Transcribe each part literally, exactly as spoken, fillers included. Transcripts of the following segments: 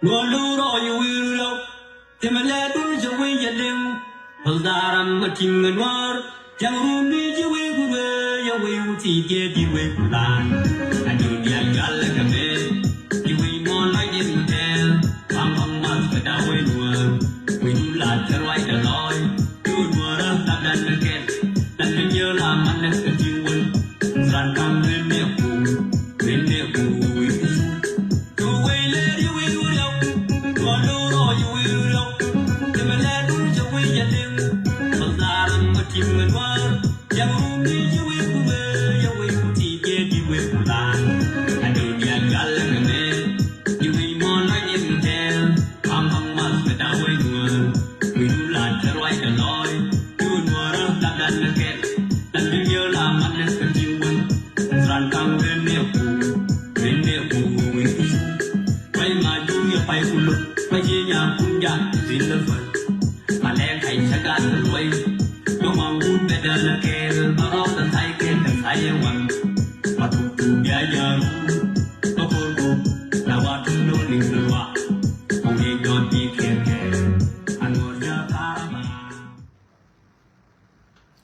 Nuɔr lu rɔ yɛ wi̱i̱ rɔ. Tɛmɛ lɛ dul jɛ wi̱i̱ yɛ liŋ. Wal daram ma ti̱ŋ ɛ nuɔr. Jaŋ run ni jɛ wi̱i̱ gu wee yɛ wi̱i̱ wä ti jɛ di wee ku lan. A dul dial jal lɛ kɛ mɛ. Jɛ wi̱i̱ mɔ lɔc in mɛ tɛl. Bam bam mal kɛ da wee nuɔr. Wi̱i̱ dul la tɛr wai kɛ lɔc. Dul nuɔr a la dan mɛ kɛl. Dan mɛ jɛ la man nɛ kɛ ti̱ŋ wee. Ran kam wen nɛ ku. Wen nɛ ku wi̱i̱.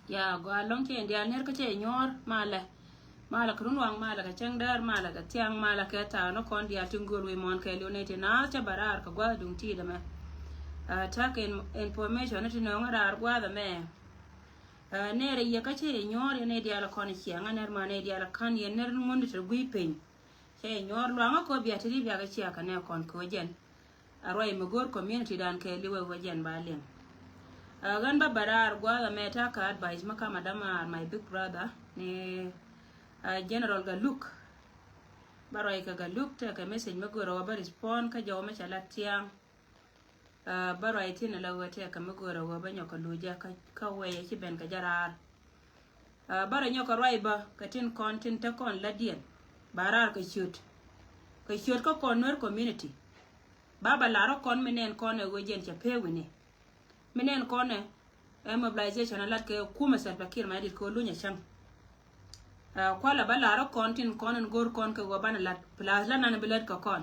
Ya gɔaa lɔŋ cɛ diaal ner kä cɛ nyuɔr malɛ. Malɛ kɛ run waŋ, malɛ kɛ cäŋ däär, malɛ kɛ thiaŋ, malɛ kɛ thaak ni kɔn diaal tin gööl wi̱i̱ muɔ̱ɔ̱n kɛɛliw ni ti naath cɛ bɛ raar kɛ gua̱a̱th duŋ ti̱i̱t ɛmɛ. Ɛ, ta̱k in-, information ni ti nööŋ raar gua̱a̱th ɛmɛ. Ɛ, ner yɛ kä cɛ nyuɔr yɛ ni diaal kɔn ciɛŋ ɛ ner ma ni diaal ka̱n yɛ ner ŋundi te gui̱ piny. Cɛ nyuɔr luaŋä kɔ bia ti ri bia kɛ ciɛ kɛ nɛ kɔn kɛ wä jɛn. A ruac mi go̱o̱r community dan kɛɛliw wä jɛn ba liŋ. Ɛ, ɣän bä bä raar gua̱a̱th ɛmɛ ta̱a̱ kɛ advice mi kam a dämaar my big brother ni, ɛ, General Galuk. Bä ruac kɛ Galuk tekɛ message mi go̱o̱r ɛ wä bä respond kä jɔw mi cɛ lat tiaŋ. Ɛ, bä ruac thi̱n ala ɣöö tɛkɛ mi göörä ɣöö bä nyɔk kɛ luc jɛ kä, kä wɛy ɛ ci ben kɛ jɛ raar. Ɛ, bä rɔ nyɔk kɛ ruac bä kɛ tin kɔn tin te kɔn lätdiɛn. Ba raar kɛ ciöt. Kɛ ciöt kä kɔn Nuer community. Ba bä lar ɔ kɔn mi nɛn kɔn ɛ ɣöö jɛn cɛ pee wi̱ni. Mi nɛn kɔn ɛ Ɛ mobilization a lat kɛ kumɛ Salva Kiir Mayardit kɛ ɣöö lunyɛ cäŋ. Ɛ, kualɛ bä lar ɔ kɔn tin kɔn in go̱o̱r kɔn kɛ ɣöö banɛ lat, plus la nan bi lät kɛ kɔn.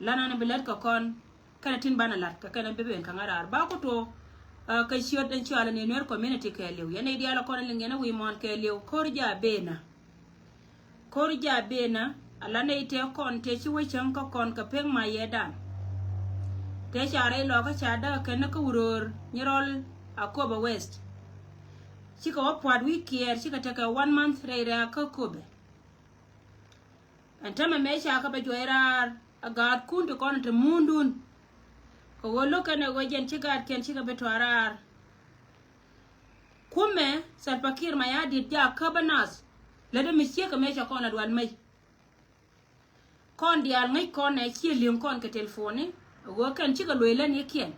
La nan bi lät kɛ kɔn, kɛnɛ tin banɛ lat, kɛ kɛnɛ bi ben kɛ ŋa̱ raar. Ba ku tuɔ, ɛ, kɛ ciöt in cɔalɛ ni Nuer community kɛɛliw. Yɛn i̱ diaal ɔ kɔn in liŋ yɛn i̱ wi̱i̱ muɔ̱ɔ̱n kɛɛliw, ko̱r jaa benä. Ko̱r jaa benä, a la nɛy tëë kɔn tëë ci wä cäŋ kä kɔn kɛ pek ma yɛ dan. Tëë ca rɛy lɔkä ca däk kɛn kä wuröör Nyirɔl Akobo West. Cikɛ wä pua̱t wi̱i̱ kiɛɛr, cikɛ tekɛ one month rɛy rɛ̈ɛ̈k kä Akobo. Ɛn tämɛ mëë ca kä bɛ juɔc raar a gaatkun ti kɔn ti muundun. Kɛ ɣöö lo̱k kɛn ɛ ɣöö jɛn ci gaatkiɛn cikɛ bi tɔ̱ raar. Kumɛ Salva Kiir Mayardit jaa käp ɛ nath. Lät ɛ mi ciek ɛ mëë cɛ kɔn ɛ dual mec. Kɔn diaal ŋäc kɔn ɛ ciɛ li̱eŋ kɔn kɛ telefoni ɛ ɣöö kɛn cikɛ luee länikiɛn.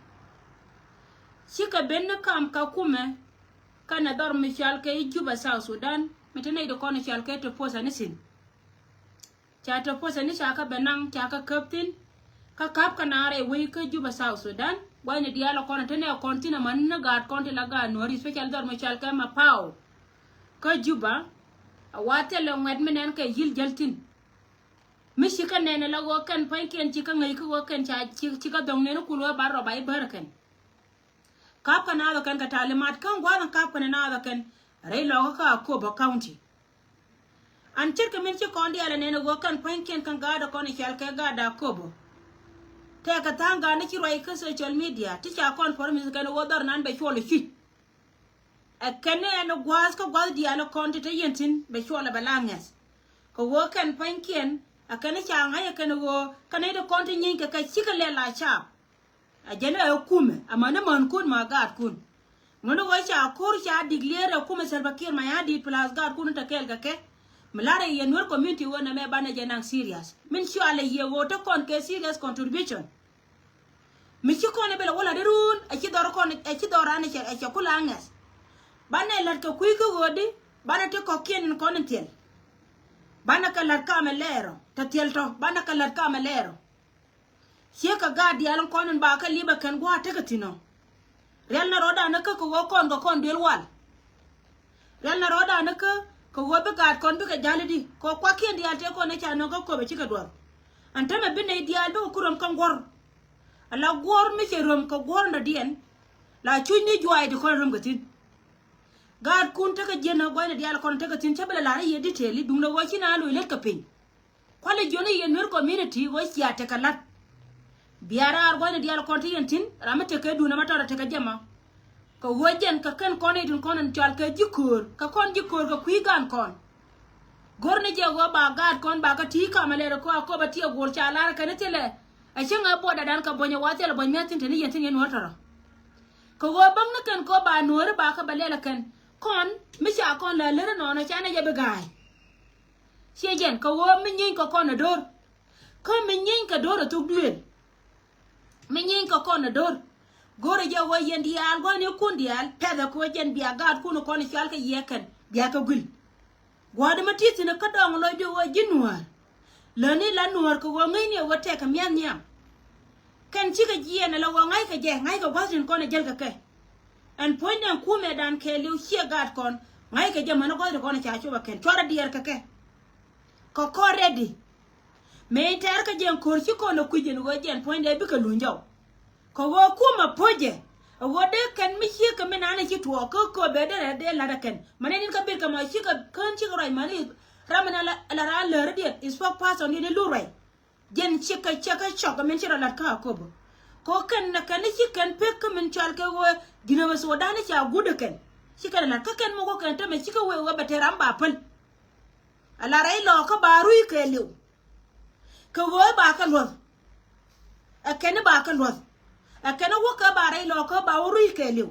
Cikɛ ben ni kam Kakumɛ kɛnɛ dhɔr mi cɔal kɛ i̱ Juba South Sudan mi te nɛy ti kɔn cɔal kɛ ti puɔth ɛ ni thi̱n. Ca te puɔth ɛ ni ca kä bɛ naŋ ca kä käp thi̱n. Kä ka̱p kä naar ɛ wec kä Juba South Sudan. Gua̱thni diaal ɛ kɔn ɛ te nɛ kɔn thi̱n ɛ man ni gaat kɔn ti la gaat Nuääri, especially dhɔr mi cɔal kɛ Mapao. Kä Juba a wa thilɛ ŋuɛ̈t mi nɛn kɛ yi̱l jäl thi̱n. Mi ci kä nɛn ɛ la ɣöö kɛn pua̱nykiɛn ci kä ŋäc kä ɣöö kɛn ca ci, ci kä dhɔ̱ŋ nɛn kul ɣöö ba rɔ ba i̱ bär ɛ kɛn. Ka̱p kä naath ɔ kɛn kɛ talimat kä gua̱a̱th in ka̱p kɛn naath ɔ kɛn rɛy lɔkä kä Akobo County. An ce̱tkɛ min ci kɔn diaal ɛ nɛn ɛ ɣöö kɛn pua̱nykiɛn kɛn gaat ɔ kɔn ɛ cɔal kɛ gaat Akobo. Tɛkɛ tha̱a̱ŋ gaat ni ci ruac kä social media ti ca kɔn promise kɛn ɛ ɣöö dhɔr nan bɛ cuɔl ɛ cuc. Ɛ kɛn ni ɛn ɛ gua̱a̱th kä gua̱a̱th diaal ɛ kɔn ti te yɛn thi̱n bɛ cuɔl ɛ bɛ la ŋɛ̈th. Kɛ ɣöö kɛn pua̱nykiɛn ɛ kɛn ni ca ŋa̱c ɛ kɛn ɛ ɣöö kɛn ni ti kɔn ti nyieeny kɛ kɛ cikɛ lɛl a caap. A jɛn ɛ kumɛ amäni mänkun ma gaatkun. Ŋuni ɣöö ca ko̱r ca declare ɛ kumɛ Salva Kiir Mayardit plus gaatkun te kɛɛl kɛ kɛ. Mi la̱rɛ yɛ Nuer community ɣöö nɛmɛ banɛ jɛ naŋ serious. Min cɔalɛ yɛ ɣöö te kɔn kɛ serious contribution. Mi ci kɔn ɛ bɛ lɛ wä la̱t irun ɛ ci dhɔr kɔn ɛ ci dhɔr an ɛ cɛ, ɛ cɛ kula ŋɛth. Banɛ la̱t kɛ kui̱ kä ɣöödi banɛ ti kɔ̱kiɛn in kɔn in thil. Banɛ kɛ la̱t kamɛ lɛɛrɔ te thil tɔ banɛ kɛ la̱t kamɛ lɛɛrɔ. Ciek kɛ gaat diaal in kɔn in ba kä li̱pɛ kɛn gua̱a̱th tekɛ thi̱n ɔ. Rial na rɔɔdan ni kä kɛ ɣöö kɔn kɛ kɔn duel wal. Rial na rɔɔdan ni kä kɛ ɣöö bi gaat kɔn bikɛ ja̱l i̱di kɛ ɣöö kuakiɛn diaal tëë kɔn ni ca nöŋ kä köpɛ cikɛ duɔth. Ɛn tämɛ bi nɛy diaal bikɛ ku röm kä guɔ̱r. Ala guɔ̱r mi cɛ röm kɛ guɔ̱r in dɔ̱diɛn. La cuc ni juaac ti kɔn röm kɛ thi̱n. Gaatkun tekɛ jiɛn ɛ gua̱cnɛ diaal kɔn tekɛ thi̱n, cä bi lɛ la̱r i̱ yɛ detail i̱ duundɛ ɣöö ci naan loc lät kɛ piny. Kualɛ jiɔni yɛ Nuer community ɣöö cia tekɛ la̱t. Bia raar gua̱cnɛ diaal kɔn ti yɛn thi̱n, ram mi tekɛ duundɛ ma tɔrɛ tekɛ jɛ ma. Kɛ ɣöö jɛn kɛ kɛn kɔn i̱ tin kɔn in cɔal kɛ ji̱ köör, kɛ kɔn ji̱ köör kɛ kui̱ gaan kɔn. Go̱r ni jɛ ɣöö ba gaatkɔn ba kä ti̱i̱ kamɛ lɛr kɔ a köpɛ tiɛ go̱r ca lar kɛn thilɛ. A cäŋ ɛ buɔdadan kɛ buɔ̱ny ɛ wa thilɛ buɔ̱ny mi̱eth thi̱n te ni yɛn thi̱n yɛn Nuäär tɔrɔ. Kɛ ɣöö bäŋ ni kɛn kɔ ba Nuääri ba kä bɛ lɛl ɛ kɛn. Kɔn mi ca kɔn la lär inɔnɔ ca ni jɛ bi ga̱a̱y. Ciɛ jɛn kɛ ɣöö mi nyieeny kɛ kɔn ɛ do̱r. Kä mi nyieeny kɛ do̱r ɛ thok duëël. Mi nyieeny kɛ kɔn ɛ do̱r. Go̱rɛ jɛ ɣöö yɛn diaal gua̱n i̱ kun diaal pɛthɛ kɛ ɣöö jɛn bia gaatkun kɔn i̱ cɔal kɛ yiëë kɛn bia kɛ guil. Gua̱a̱dɛ ma ti̱i̱ thi̱n kä dɔ̱ŋ lɔcdɛ ɣöö ji̱ Nuäär. Läni la Nuäär kɛ ɣöö ŋäcni ɛ ɣöö tɛkɛ mia̱th nhiam. Kɛn cikɛ jiɛɛn ala ɣöö ŋa̱ckɛ jɛ, ŋa̱ckɛ gua̱th tin kɔn ɛ jäl kɛ kɛ. Ɛn puɔ̱nydɛ ɛn kumɛdan kɛɛliw ciɛ gaatkɔn, ŋa̱ckɛ jɛ mäni gua̱th tin kɔn ɛ ca cop ɛ kɛn cuarɛ diɛɛr kɛ kɛ. Kɛ kɔn ready. Mëë in tɛɛr kä jɛ ɛn ko̱r ci kɔn ɛ kui̱c ɛn ɣöö jɛ ɛn puɔ̱nydɛ bikɛ luny jɔw. Kɛ ɣöö kumɛ puɔ̱cɛ ɛ ɣöö dee kɛn mi ciek kɛ mi naan ɛ ci tuɔɔk kä kööbɛ dee rɛl dee la̱t ɛ kɛn. Mäni ni̱n kä bil kɛ mɔ cikɛ kään cikɛ ruac mäni ram mi na la raan läär idiɛt spokesperson diɛn i̱ lu ruac. Jɛn cikɛ cɛ kä cɔk min ci rɔ la̱t kä a kööbä. Kɛ ɣöö kɛn nɛ kɛn i̱ ci kɛn pek kä min cɔal kɛ ɣöö Jinubä Sudan i̱ ca guut ɛ kɛn. Ci kɛn ɛ la̱t kä kɛn muk kä kɛn tämɛ cikɛ wee ɣöö bɛ te ram ba päl. Ala rɛy lɔɔkä ba rui̱ kɛɛliw. Kɛ ɣöö ba kɛ luɔ̱th. Ɛ kɛn i̱ ba kɛ luɔ̱th. Ɛ kɛn i̱ wäkɛ ba rɛy lɔɔkä ba wä rui̱ kɛɛliw.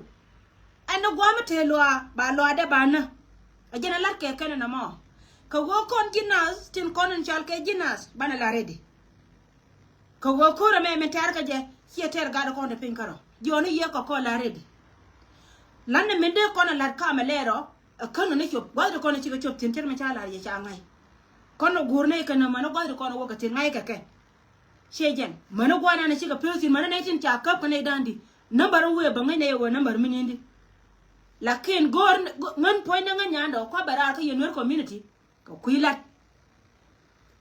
Ɛn i̱ gua̱a̱m i̱ tëë luaa ba luaadɛ ba nä. Ɛ jɛn ɛ la̱t kɛ kɛn inɔmɔ. Kɛ ɣöö kɔn ji̱ nath tin kɔn in cɔal kɛ ji̱ nath banɛ la ready. Kɛ ɣöö ko̱r ɛmɛ min tɛ̈r kä jɛ ciɛ tɛ̈r gat kɔn te piny kärɔ. Jiɔni yiëë kɛ kɔn la ready. La̱t ni min dee kɔn ɛ la̱t kamɛ lɛɛrɔ. Ɛ kän ni cop gua̱th ti kɔn cikɛ cop thi̱n cär mi ca la̱r yɛ ca ŋa̱c. Kɔn ɛ guur nɛy kɛn mäni gua̱th ti kɔn ɛ wä kɛ thi̱n ŋa̱c kɛ kɛ. Ciɛ jɛn mäni gua̱n ɛn cikɛ pek thi̱n mäni nɛy tin ca käp kɛ nɛy da̱a̱n di. Nambär wëë bä ŋäc nɛy ɛ wëë nambär mi ni̱n di. Lakin go̱o̱r ŋän puɔ̱ny ni ŋän nyandɔ kua̱ bɛ raar kä yɛ Nuer community. Kɛ kui̱ lat.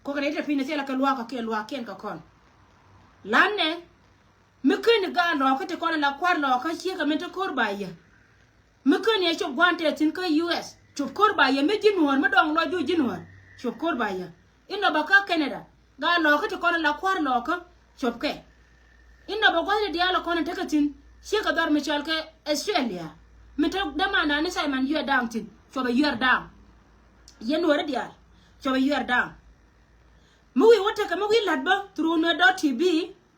Kɔkɛ nɛy te piny ni thilɛ kɛ luaak kɛ kiɛ luaak kiɛn kɛ kɔn. La̱t nɛ mi ken i̱ gaat lɔɔkä ti kɔn ala kua̱r lɔɔkä ciek kɛ min te ko̱r ba yɛ. Mi ken yɛ cop gua̱n tɛth thi̱n kä U S cop ko̱r ba yɛ mi ji̱ nuɔ̱ɔ̱r mi dɔ̱ŋ lɔc juuc ji̱ nuɔ̱ɔ̱r cop ko̱r ba yɛ. Inɔ bä kä Canada gaat lɔɔkä ti kɔn ala kua̱r lɔɔkä cop kɛ. Inɔ bä gua̱thni diaal kɔn in tekɛ thi̱n ciek kɛ dhɔr mi cɔal kɛ Australia. Mi te dämandan ni Simon yuɛr da̱a̱ŋ thi̱n cop ɛ yuɛr da̱a̱ŋ. Yɛn nuɔ̱ɔ̱ri diaal cop ɛ yuɛr da̱a̱ŋ. Mi wi̱i̱ wä tekɛ mi wi̱i̱ la̱t bä through nuer dot T V.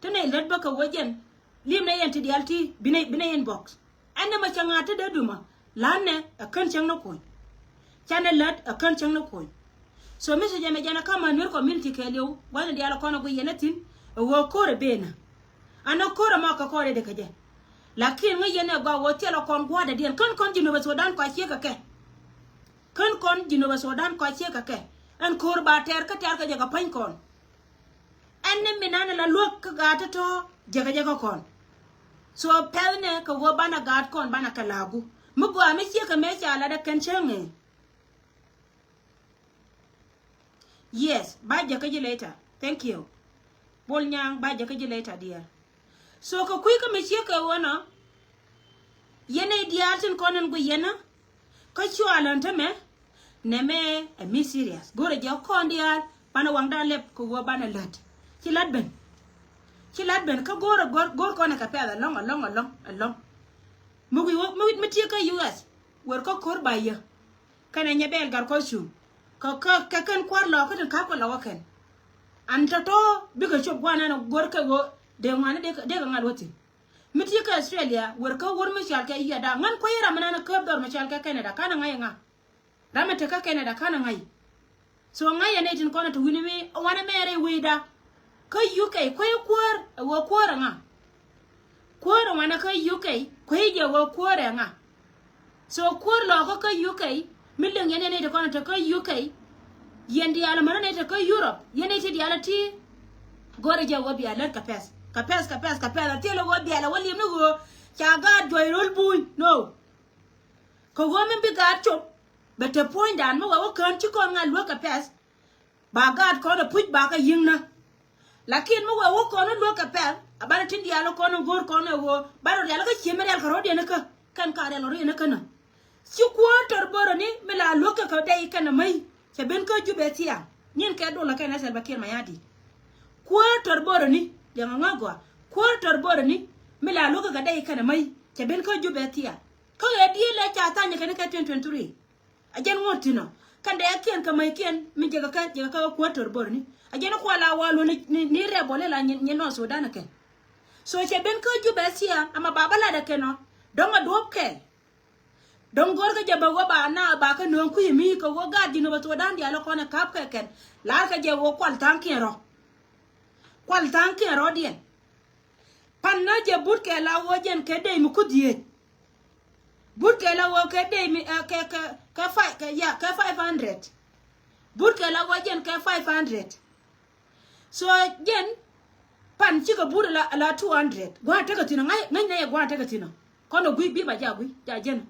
Te nɛy lät bä kɛ wä jɛn li̱em nɛ yɛn ti diaal ti bi nɛ inbox. Ɛn nɛ mɛ cɛ ŋa̱a̱t te dee dumä la̱t nɛ ɛ kän cäŋ ni kuɔ̱ny. Canɛ lät ɛ kän cäŋ ni kuɔ̱ny. So mi cɛ jɛ mɛ jɛn ɛ ka̱m a Nuer community kɛɛliw gua̱thni diaal ɛ kɔn ɛ guiy yɛn ɛ thi̱n ɛ ɣöö ko̱r ɛ benä. An ɛ ko̱r ɛ mɔ kɛ kɔn rɛdɛ kɛ jɛ. Lakin ŋäc yɛn ɛ gɔaa ɣöö thilɛ kɔn gua̱a̱tdɛ diɛn kän kɔn Jinubä Sudan kɔac ciek kɛ kɛ. Kän kɔn Jinubä Sudan kɔac ciek kɛ kɛ. Ɛn ko̱r ba tɛɛr kä tɛɛr kɛ jɛ kɛ pa̱ny kɔn. Ɛn ni mi nan la luäk kä gaat tɔ̱tɔ̱ jɛkɛ jɛkɛ kɔn. So pɛl nɛ kɛ ɣöö banɛ gaat kɔn banɛ kɛ la̱a̱ku mi gɔaa mi ciek kɛ mëë ca lat ɛ kɛn cäŋ ëë. Yes, ba jäkä ji̱ later. Thank you. Bol Nyaŋ, ba jäkä ji̱ later dear. So kɛ kui̱ kä mi ciek kɛ ɣöö nɔ yɛn nɛy diaal tin kɔn in guic yɛn kä cual ɛn tämɛ. Nɛmɛ ɛ mi serious. Go̱rɛ jɛ kɔn diaal banɛ waŋdan lɛp kɛ ɣöö banɛ lät. Ci la̱t ben. Ci la̱t ben kä go̱rɛ go̱r go̱r kɔn ɛ kɛ pɛth ɛlɔ̱ŋ ɛlɔ̱ŋ ɛlɔ̱ŋ ɛlɔ̱ŋ. Mi wi̱i̱ wä mi wi̱i̱ mi tiek kä U S wer kä ko̱r ba yɛ. Kɛnɛ nyɛ bɛɛl gat kɔc cuŋ kɛ kɛ kɛ kɛn kua̱r lɔɔkä tin ka̱pkɛ lɔkä kɛn. An tɔ̱tɔ̱ bikɛ cop gua̱n ɛn go̱r kɛ ɣöö dee ŋuan dee kɛ ŋa̱t wä thi̱n. Mi ti kä Australia wer kä wur mi cɔal kɛ yiɛda ŋän kuäyi ram mi nan käp dhɔr mi cɔal kɛ Canada kanɛ ŋa̱c ŋa. Ram mi te kä Canada kanɛ ŋa̱c. So ŋa̱c yɛ nɛy tin kɔn ɛ te wi̱ni mi wanɛ mɛɛrɛ wecda. Kä U K kuäyi kuäär ɛ wä kuäär ɛ ŋa. Kuäär ɛ wanɛ kä U K kuäyi jɛ wä kuäär ɛ ŋa. So kuäär lɔɔkä kä U K mi liŋ yɛn yɛn nɛy ti kɔn ɛ te kä U K. Yɛn diaal ɛ män nɛy te kä Europe yɛn nɛy ti diaal ɛ ti. Go̱rɛ jɛ wä bial lät kɛ pɛth kɛ pɛth kɛ pɛth kɛ pɛth a thilɛ wä bial ɛ wä li̱em ni ɣöö ca gaat juɔc ro̱l buny no. Kɛ ɣöö min bi gaat cop bɛ te puɔ̱nydan mi wɛ wä kään ci kɔn ŋa̱c luäk kɛ pɛth. Ba gaat kɔn ɛ puc ba kɛ yi̱ŋnä. Lakin mi wee wä kɔn luäk kɛ pɛl a banɛ tin diaal kɔn go̱o̱r kɔn ɛ ɣöö banɛ rial kä cie mi rial kɛ rɔ̱diɛn kä kɛn ka rial rɔ̱diɛn kä nä. Ci kuäär tɔr böroni mi la luäk kɛ kɛ dɛy kɛn ɛ mäy cɛ ben kä Jubɛ thiaŋ nyin kɛ dolä kɛn ɛ Salva Kiir Mayardit. Kuäär tɔr böroni liɛŋ ɛ ŋä gɔaa kuäär tɔr böroni mi la luäk kɛ kɛ dɛy kɛn ɛ mäy cɛ ben kä Jubɛ thiaŋ. Kä ɣɛ dieel ɛ ca thany kɛn kɛ twenty twenty-three. A jɛn ŋuɔ̱t thi̱n ɔ kɛn dɛ kiɛn kä mäc kiɛn mi jɛ kɛ kɛ jɛ kɛ kɛ kuäär tɔr böroni. A jɛn kual a wal wä ni ni rɛp bɔl ila nyin nɔn Sudan kɛn. So cɛ ben kä Jubɛ thiaŋ ama ba bä lat ɛ kɛn ɔ dɔ̱ŋ a duɔ̱p kɛl. Dɔ̱ŋ go̱r kä jɛ bä wä ba na ba kä nööŋ kui̱ mi kɛ wä gaat ji̱n wä Sudan diaal kɔn ɛ ka̱p kɛ kɛn. Lar kä jɛ wä kual tha̱a̱ŋ kiɛn rɔ. Kual tha̱a̱ŋ kiɛn rɔ̱diɛn. Pan na jɛ but kɛ la wä jɛn kɛ dey mi kuth yiec. But kɛ la wä kɛ dey mi ɛ kɛ kɛ kɛ five kɛ ya kɛ five hundred. But kɛ la wä jɛn kɛ five hundred. So jɛn pan cikɛ but la la two hundred gua̱a̱ tekɛ thi̱n ŋa̱c ŋa̱c nɛ yɛ gua̱a̱ tekɛ thi̱n kɔn ɛ gui̱ bi ba ja gui̱ ja jɛn.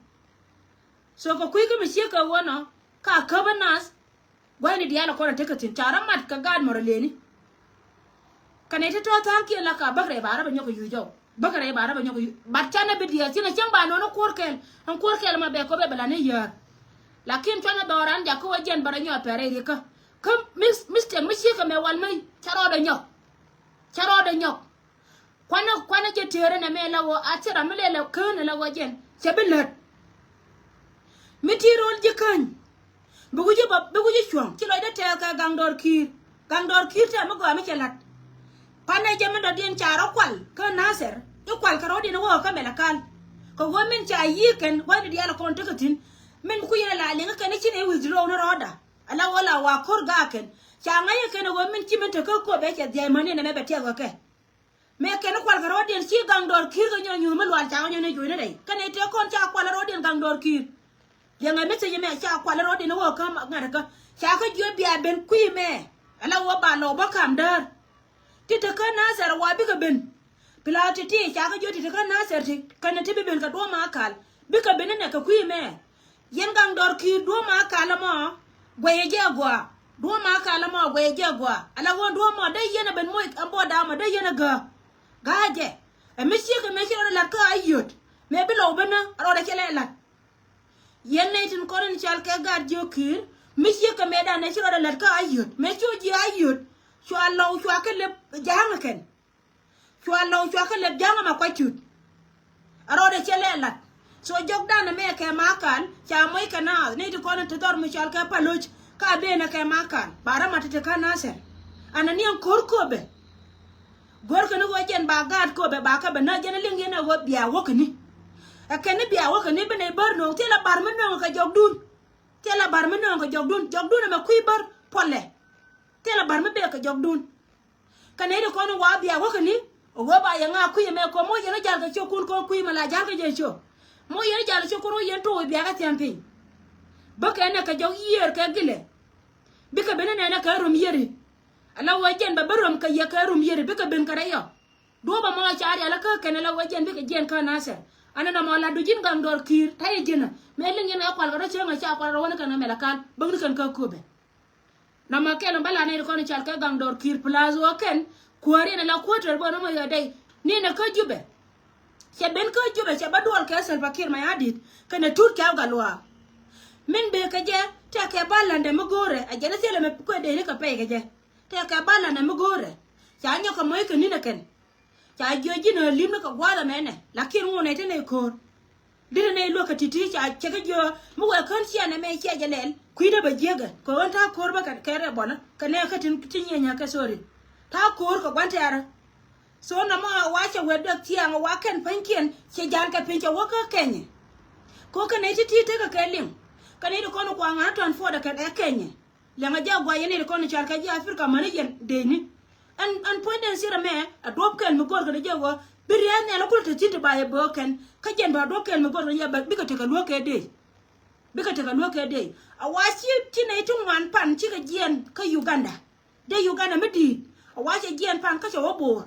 So kɛ kui̱ kä mi ciek kɛ wä nɔ ka käp ɛ nath. Gua̱thni diaal ɛ kɔn ɛ tekɛ thi̱n ca rɔ mat kɛ gaat mɔrɔ leni. Kɛnɛ ti tɔ̱ tha̱a̱ŋ kiɛn la ka bäk rɛy ba rɔ bɛ nyɔk kɛ yuc jɔw bäk rɛy ba rɔ bɛ nyɔk kɛ yuc bat canɛ bi diaal thi̱n ɛ cäŋ ba nɔn ɛ kuɔr kɛl ɛn kuɔr kɛl ma bɛ kɔ bɛ bɛ la ni yäär. Lakin cuanɛ dhɔran jakä wä jiɛn bä rɔ nyɔk pɛr rɛy rikä kä mis mistake mi ciek kɛ mɛ wal mi ca rɔɔdɛ nyɔk. Ca rɔɔdɛ nyɔk. Kuanä kuanä jɛ tëërä nɛ mɛ la wä a thira mi lɛ la kään la wä jɛn cɛ bi lät. Mi ti rol ji̱ käny. Bi wi̱c ba bi wi̱c cuɔ̱ŋ ci lɔcdä tɛɛth kɛ gaŋ dɔɔr ki̱i̱r. Gaŋ dɔɔr ki̱i̱r tɛɛ mi gɔaa mi cɛ la̱t. Kuanɛ jɛ mi dɔ̱diɛn ca rɔ kual kä Nathɛr i̱ kual kɛ rɔ̱diɛn i̱ wä kä Malakal. Kɛ wä min ca yi̱i̱ kɛn gua̱cni diaal kɔn tekɛ thi̱n. Min kui̱ yɛn la liŋ kɛn i̱ ci nɛ withdraw ni rɔɔda. Ala wä la wa ko̱r gaak kɛn ca ŋa̱c kɛn i̱ wä min ci min te kä Akobo cɛ dhia̱c mäni nɛ mɛ bɛ tiɛth wä kɛ. Mëë kɛn kual kɛ rɔɔdiɛn ci gaŋ dɔɔr ki̱i̱r kɛ nyɔn nyuuth mi lual ca kɛ nyɔn ni juɔ̱cni rɛy kɛn ɛ tëë kɔn ca kual rɔɔdiɛn gaŋ dɔɔr ki̱i̱r. Liɛŋɛ message mɛ ca kual rɔɔdiɛn wä kä ŋa̱t kä ca kä jiöt bia ben kui̱ mɛ. Ala wä ba lɔw bä kam däär. Ti te kä Nathɛr wa bikɛ ben. Pila ti ti ca kä jiöt ti te kä Nathɛr ti kɛn ti bi ben kɛ duɔ̱ɔ̱p Malakal bikɛ ben inɛ kɛ kui̱ mɛ. Yɛn gaŋ dɔr ki̱i̱r duɔ̱ɔ̱p Malakal ɛmɔ guɛyɛ jɛ agɔaa. Duɔ̱ɔ̱p Malakal ɛmɔ guɛyɛ jɛ agɔaa. Ala ɣöö duɔ̱ɔ̱p mɔ dee yɛn ɛ ben moc ɛn bɔɔda mɔ dee yɛn ɛ gääk. Ga̱a̱ jɛ ɛ mi ciek ɛmɛ ci rɔɔdɛ la̱t kä a yöt mëë bi lɔw ben ɛ rɔɔdɛ cɛ lɛ la̱t. Yɛn nɛy tin kɔn in cal kɛ gaat jiök ki̱i̱r mi ciek kɛ mëëdan ɛ ci rɔɔdɛ la̱t kä a yöt mëë ci ɣöö ji̱ a yöt. Cua lɔw cua kɛ lep ja̱a̱ŋ ɛ kɛn. Cua lɔw cua kä lɛp ja̱ŋ ɛmɛ kuac cut. A rɔɔdɛ cɛ lɛ lat. So jɔkdan ɛmɛ kɛ Malakal ca moc kɛ naath ni ti kɔn ti dhɔr mi cɔal kɛ Paloc ka ben ɛ kɛ Malakal ba rɔ mat ti ti kä Nathɛr. An ɛ ni ɛn ko̱r Akobo. Go̱rkɛ ni ɣöö jɛn ba gaat Akobo ba kɛ bɛ nä jɛn ɛ liŋ yɛn ɛ ɣöö bia wäkäni. Ɛ kɛn ni bia wäkäni bi nɛy bär nööŋ thilɛ bar mi nööŋ kɛ jɔkdun. Thilɛ bar mi nööŋ kɛ jɔkdun jɔkdun ɛmɛ kui̱ bär puɔlɛ. Thilɛ bar mi bek kɛ jɔkdun. Kɛ nɛy ti kɔn in wa bia wäkäni. Ɛ ɣöö ba yɛ ŋa̱a̱ kui̱ ɛmɛ kɔm wä yɛn ɛ jal kɛ ciökun kɔn kui̱ mɛ la ja̱l kɛ jɛ ciök. Mɔ yɛn ɛ jal ciökun wä yɛn to̱o̱c bia kɛ thia̱m piny. Bä kɛ nɛ kɛ jɔk yiëër kɛ gilɛ. Bikɛ ben nɛnɛ kɛ rom yiëri. Ala wä jɛn bɛ bä rom kɛ yɛ kɛ rom yiëri bikɛ ben kɛ rɛy ɔ. Duɔ̱ɔ̱p ɛmɔ ca rial kä kɛn ala wä jɛn bikɛ jiɛn kä Nathɛr. Anɛ nɔmɔ la du ji̱n gaŋ dɔr ki̱i̱r ta̱yɛ ji̱n ɛ mëë liŋ yɛn ɛ kual kɛ rɔ cäŋ ɛ ca kual rɔ wä ni kɛn ɛ Malakal bäkni kɛn kä Akobo. Nɔmɔ kɛl in bä la nɛy ti kɔn in cal kɛ gaŋ dɔr ki̱i̱r plus wä kɛn kuäär in ala kuäär tɛr bä nɔmɔ yɔ dɛy ni nɛ kä Jubɛ. Cɛ ben kä Jubɛ cɛ bä duɔl kɛ Salva Kiir Mayardit kɛnɛ Tut Kɛw Gatluak. Min bëë kɛ jɛ tɛkɛ bä la̱ndɛ mi go̱o̱rɛ a jɛn a thilɛ mɛ kuɛ dee ni kɛ pɛy kɛ jɛ. Tɛkɛ bä la̱ndɛ mi go̱o̱rɛ ca nyɔk kɛ mɔc kɛ ni̱n ɛ kɛn. Ca jiö ji̱n ɛ li̱m ni kɛ gua̱a̱th ɛmɛnɛ lakin ŋun ɛ ti nɛy ko̱o̱r. Dit nɛy luäk kɛ ti̱ti̱ ca cɛ kä jiö mi wee kän ciɛ nɛmɛ ciɛ jɛ lɛl kui̱dä bɛ jiäkɛ kɛ ɣän ta̱a̱ ko̱o̱r bä kɛ rɛ bɔlä kɛ nɛ kä tin ti nyieny ɛ kɛ thori. Ta̱a̱ ko̱o̱r kɛ gua̱n tɛ̈rä. So nɔmɔ wa cɛ wee duek thia̱a̱ŋ wa kɛn pa̱nykiɛn cɛ ja̱l kɛ piny cɛ wä kä Kɛnyɛ. Kɛ ɣän kɛ nɛy ti̱ti̱ tekɛ kɛ liŋ kɛ nɛy ti kɔn kuaŋ ɣän tɔ̱n puɔtdɛ kɛ Kɛnyɛ. Liɛŋɛ jɛ a guay yɛn nɛy ti kɔn i̱ cal kɛ ji̱ Africa mäni yɛn dee ni. Ɛn ɛn puɔ̱nydɛn thirɛ mɛ a duɔ̱p kɛl mi go̱o̱r kɛn jɛ ɣöö bi ria̱a̱th nhial kulɛ te thi̱n ti ba yɛ böök kɛn kä jɛn ba duɔ̱p kɛl mi go̱o̱r kɛn jɛ bikɛ tekɛ luäk kɛ dee. Bikɛ tekɛ luäk kɛ dee a wa ci ci nɛy ti ŋuan pan cikɛ jiɛɛn kä Uganda. Dee Uganda mi di̱i̱t a wa cɛ jiɛɛn pan kä cɛ wä bo̱o̱r.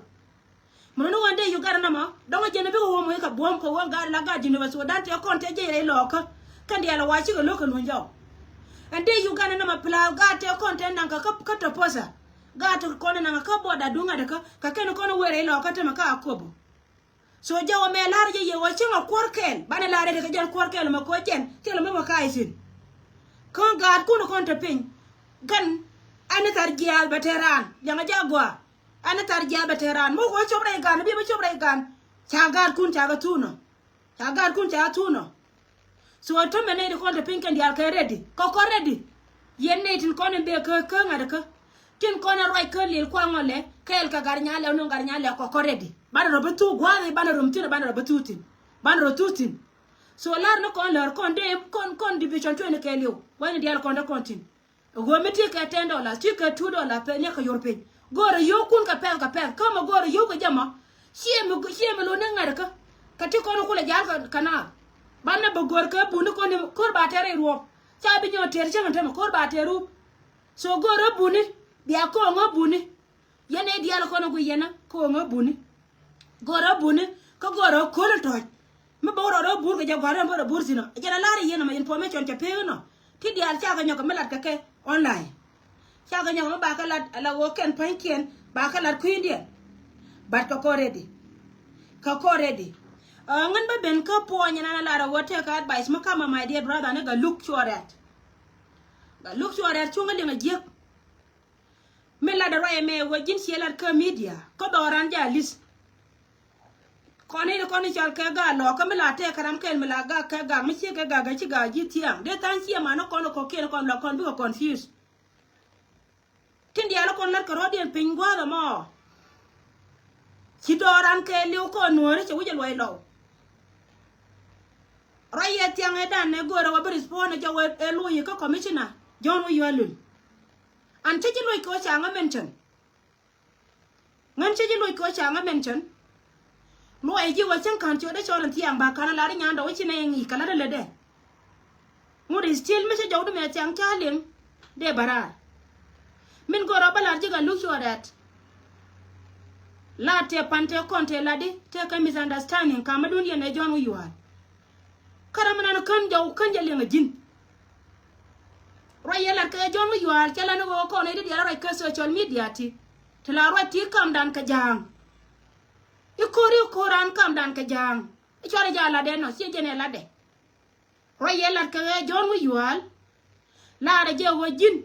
Mun ni ɣän dee Uganda nɔmɔ dɔ̱ŋ a jɛn a bikɛ wä moc kɛ buɔ̱m kɛ wä gaat la gaat Jinub Sudan tëë kɔn tëë jiɛc rɛy lɔɔkä. Kɛn diaal a wa cikɛ lo̱k kɛ luny jɔw. Ɛn dee Uganda nɔmɔ pla gaat tëë kɔn tëë naŋ kɛ kä tɔ̱ posa. Gaat ti kɔn naŋ kä buɔt a duŋ ŋa̱t kä, kä kɛn kɔn wer ilɔ kä tämɛ kä a kobo. So jɛ wä mɛ lar jɛ yɛ wä cieŋ a kuɔr kɛl, banɛ lar jɛ kɛ jɛn kuɔr kɛl mɛ kuɔ jɛn thilɛ mɛ wä ka̱a̱c thi̱n. Kä gaat kun kɔn te piny. Kɛn ɛn thar jiaal bɛ te raan liɛŋ a jɛ a gɔaa. Ɛn thar jiaal bɛ te raan mɛ wä cop rɛy gan bi mɛ cop rɛy gan. Ca gaat kun ca kɛ thunɔ. Ca gaat kun ca thunɔ. So tämɛ nɛy ti kɔn te piny kɛn diaal kɛ ready kɛ kɔ ready. Yɛn nɛy tin kɔn in bee kä kä ŋa̱t kä. Tin kɔn in ruac kä lil kuaŋ ɔ lɛ kɛɛl kɛ gat nyalɛ wä ni gat nyalɛ kɔ kɔ ready. Banɛ rɔ bi thuk gua̱a̱th i̱ banɛ rɔ mi thi̱n banɛ rɔ bi thuk thi̱n. Banɛ rɔ thuk thi̱n. So lar ni kɔn lär kɔn dee kɔn kɔn division twenty kɛɛliw wä ni diaal kɔn te kɔn thi̱n. Ɣöö mi ti kɛ ten dollars ti kɛ two dollars pɛn ni kɛ yor piny. Go̱o̱rɛ yio̱w kun kɛ pɛth kɛ pɛth kä mɛ go̱o̱rɛ yio̱w kɛ jɛ mɔ. Ciɛ mi ciɛ mi lo̱n ni ŋa̱t kä. Kɛ ti kɔn kulɛ jal kɛ kɛ naath. Banɛ bɛ go̱o̱r kɛ buni kɔn ni ko̱r ba tɛr iruɔp. Ca bi nyɔɔt tɛr cäŋ tämɛ ko̱r ba tɛr rup. So go̱o̱rɛ buni bia ko̱o̱ŋä buni. Yɛn ɛ diaal kɔn ɛ gui yɛn ɛ ko̱o̱ŋä buni. Go̱o̱rä buni kä go̱o̱rä ko̱l in tɔ̱ɔ̱c. Mi bä wä rɔɔdɛ wä buur kɛ jɛ gua̱a̱r in bä rɔ buur thi̱n ɔ jɛn a la̱r i̱ yɛn ɔmɔ information cɛ pek inɔ. Ti diaal cakɛ nyɔk kɛ mi lat kɛ kɛ online. Cakɛ nyɔk mi bakɛ lat ala ɣöö kɛn pa̱nykiɛn bakɛ lat kui̱ndiɛn. But kɛ kɔ ready. Kɛ kɔ ready. Ŋän bä ben kä puɔ̱ny ɛn an a lar a ɣöö tëëkɛ advice mi kamɛ my dear brother ni Galuk Cuɔrɛt. Galuk Cuɔrɛt cuŋä liŋ a jiäk. Mi lat ruac ɛmɛ wä ji̱n ciɛ lat kä media kä dhɔran ja lis. Kɔn i̱ kɔn i̱ cɔl kɛ gaa lɔ kä mi la tɛk kɛ ram kɛl mi la gaa kɛ gaa mi ciɛ kɛ gaa gaa ci gaa ji̱ thiaŋ dee tha̱a̱ŋ ciɛ man i̱ kɔn i̱ kɔ̱kiɛn kɔn la kɔn bikɛ confuse. Tin diaal i̱ kɔn lat kɛ rɔ̱diɛn piny gua̱a̱th ɛmɔ. Ci dhɔran kɛ liw kɔn nuɔ̱ɔ̱ri cɛ wi̱c ɛ luɔc lɔw. Ruac yɛ thiaŋ ɛ dan ɛ go̱o̱rɛ wä bi respond ɛ jɔw ɛ luɔ̱c kä commissioner John Wiyualul. An cä ji̱ loc kɛ ɣöö ca ŋä mention. Ŋän cä ji̱ loc kɛ ɣöö ca ŋä mention. Luɔc ji̱ wä cäŋ ka̱n ciötdä cɔl in thiaŋ ba ka̱n a lar i̱ nyandɛ wä ci nɛ iŋi̱i̱c kɛ la̱t a lätdɛ. Ŋut is still mi cä jɔwdu mɛ thiaŋ ca liŋ. Dee bä raar. Min go̱rɔ bä lar ji̱ Galuk Cuɔrɛt. La tëë pan tëë kɔn tëë latdi tëë kɛ misunderstanding kamädun yɛn ɛ John Wiyual. Kä ram mi nan kän jɔw kän jɛ liŋ a ji̱n. Ruac yɛ lat kɛ John Wiyual cɛ lat ni ɣöö kɔn i̱ di diaal ruac kä social media ti. Ti la ruac ti kamdan kɛ ja̱a̱ŋ. I̱ ko̱r i̱ ko̱r an kamdan kɛ ja̱a̱ŋ. I̱ cuarɛ ja̱a̱ latdɛ nɔ ciɛ jɛn ɛ latdɛ. Ruac yɛ lat kɛ ɣɛ John Wiyual. Laarɛ jɛ ɣöö ji̱n.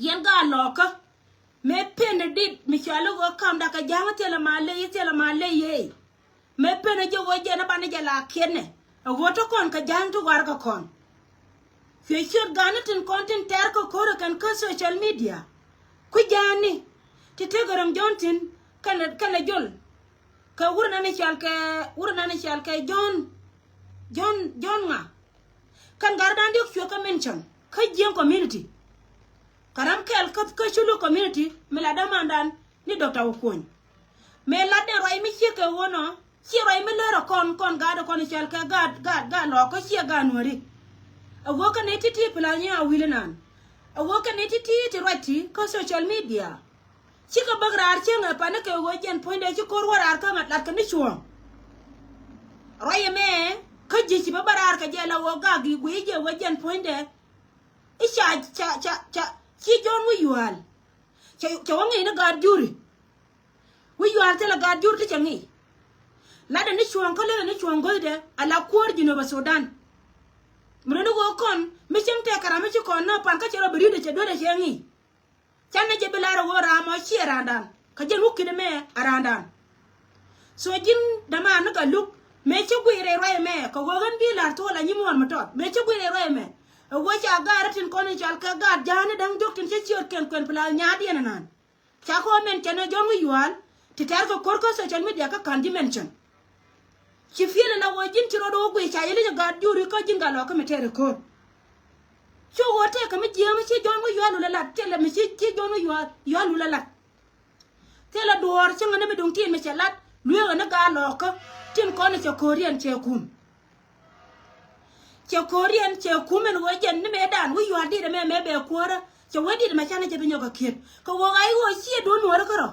Yɛn gaa lɔɔkä. Mëë pen dit mi cɔal i̱ ɣöö kamdan kɛ ja̱a̱ŋ thilɛ ma ley thilɛ ma ley yee. Mëë pen ɛ jɛ ɣöö jɛn ɛ banɛ jɛ la kiɛtnɛ ɛ ɣöö te kɔn kɛ ja̱a̱ŋ ti warkɛ kɔn. Cuɛ ciöt ga̱a̱ni tin kɔn tin tɛ̈r kɛ ko̱r ɛ kɛn kä social media. Kui̱ ja̱a̱ni ti tekɛ rɛm John thi̱n kɛnɛ kɛnɛ jol. Kɛ wur nani cɔal kɛ wur nani cɔal kɛ John. John John ŋa. Kɛn gardan diɔ̱k cuɛ kä mention kä Jiɛŋ community. Kɛ ram kɛl kä kä Culu community mi la dämandan ni Doctor Okuony. Mëë latdɛ ruac mi ciek kɛ ɣöö nɔ ciɛ ruac mi lär ɛ kɔn kɔn gaat ɛ kɔn i̱ cɔal kɛ gaat gaat gaat lɔɔkä ciɛ gaat nuääri. Ɛ ɣöö kɛ nɛy ti̱ti̱ plan nyi a wi̱l inan. Ɛ ɣöö kɛ nɛy ti̱ti̱ ti ruac ti kä social media. Cikɛ bäk raar cieŋ ɛ panikɛ ɣöö jɛn puɔ̱nydɛ ci ko̱r wä raar kä ŋa̱t latkɛ ni cuɔ̱ɔ̱ŋ. Ruac ɛmɛ kä ji̱ ci bä bä raar kɛ jɛ la ɣöö gak gi̱i̱k guiy jɛ ɣöö jɛn puɔ̱nydɛ. I̱ ca ca ca ca ci John Wiyual. Cɛ cɛ wä ŋi̱i̱c ni gaat juri. Wiyual thilɛ gaat juri ti cɛ ŋi̱i̱c. Latdɛ ni cuɔ̱ɔ̱ŋ kä lälɛ ni cuɔ̱ɔ̱ŋ go̱thdɛ ala kuäär Jinubä Sudan. Mi runi ɣöö kɔn mi cieŋ tɛk kɛ ram mi ci kɔn nä pan kä cɛ rɔ bi ri̱tdɛ cɛ dueetdɛ cɛ ŋi̱i̱c. Canɛ jɛ bi lar ɛ ɣöö ram ɔ ciɛ raandan kä jɛn wä ki̱t ɛmɛ a raandan. So ji̱n dämaan ni Galuk mëë cä guic rɛy ruac ɛmɛ kɛ ɣöö ɣän bi la̱r thuɔl a nyimuɔɔr mi tɔt mëë cä guic rɛy ruac ɛmɛ. Ɛ ɣöö ca gaat rɔ tin kɔn in cɔal kɛ gaat ja̱a̱ni da̱ŋ diɔ̱k tin cä ciöt kɛn kuɛn pla nyaatdiɛn ɛnan. Ca kɔ mention ɛ John Wiyual ti tɛr kɛ ko̱r kä social media kä ka̱n ji̱ mention. Ci fiel ɛ la ɣöö ji̱n ci rɔɔd ɣöö guic ca yɛ li̱c ɛ gaat juri kä ji̱n gat lɔɔkä mi tɛr ɛ ko̱r. Cu ɣöö tëëkɛ mi jiääm ci John Wiyual wulɛ lat thilɛ mi ci ci John Wiyual Wiyual wulɛ lat. Thilɛ duɔ̱ɔ̱r cäŋɛ ni mi duŋ tin mi cɛ lat lueekä ni gaat lɔɔkä tin kɔn cɛ ko̱riɛn cɛ kum. Cɛ ko̱riɛn cɛ kum ɛn ɣöö jɛn ni mëëdan wi̱c yua̱a̱r di̱t ɛmɛ mëë bɛ kuäärä cɛ wee di̱t ɛmɛ canɛ cɛ bi nyɔk kɛ kiet kɛ ɣöö ɣa̱c ɣöö ciɛ duɔ̱ɔ̱r nuɔ̱ɔ̱rä kärɔ.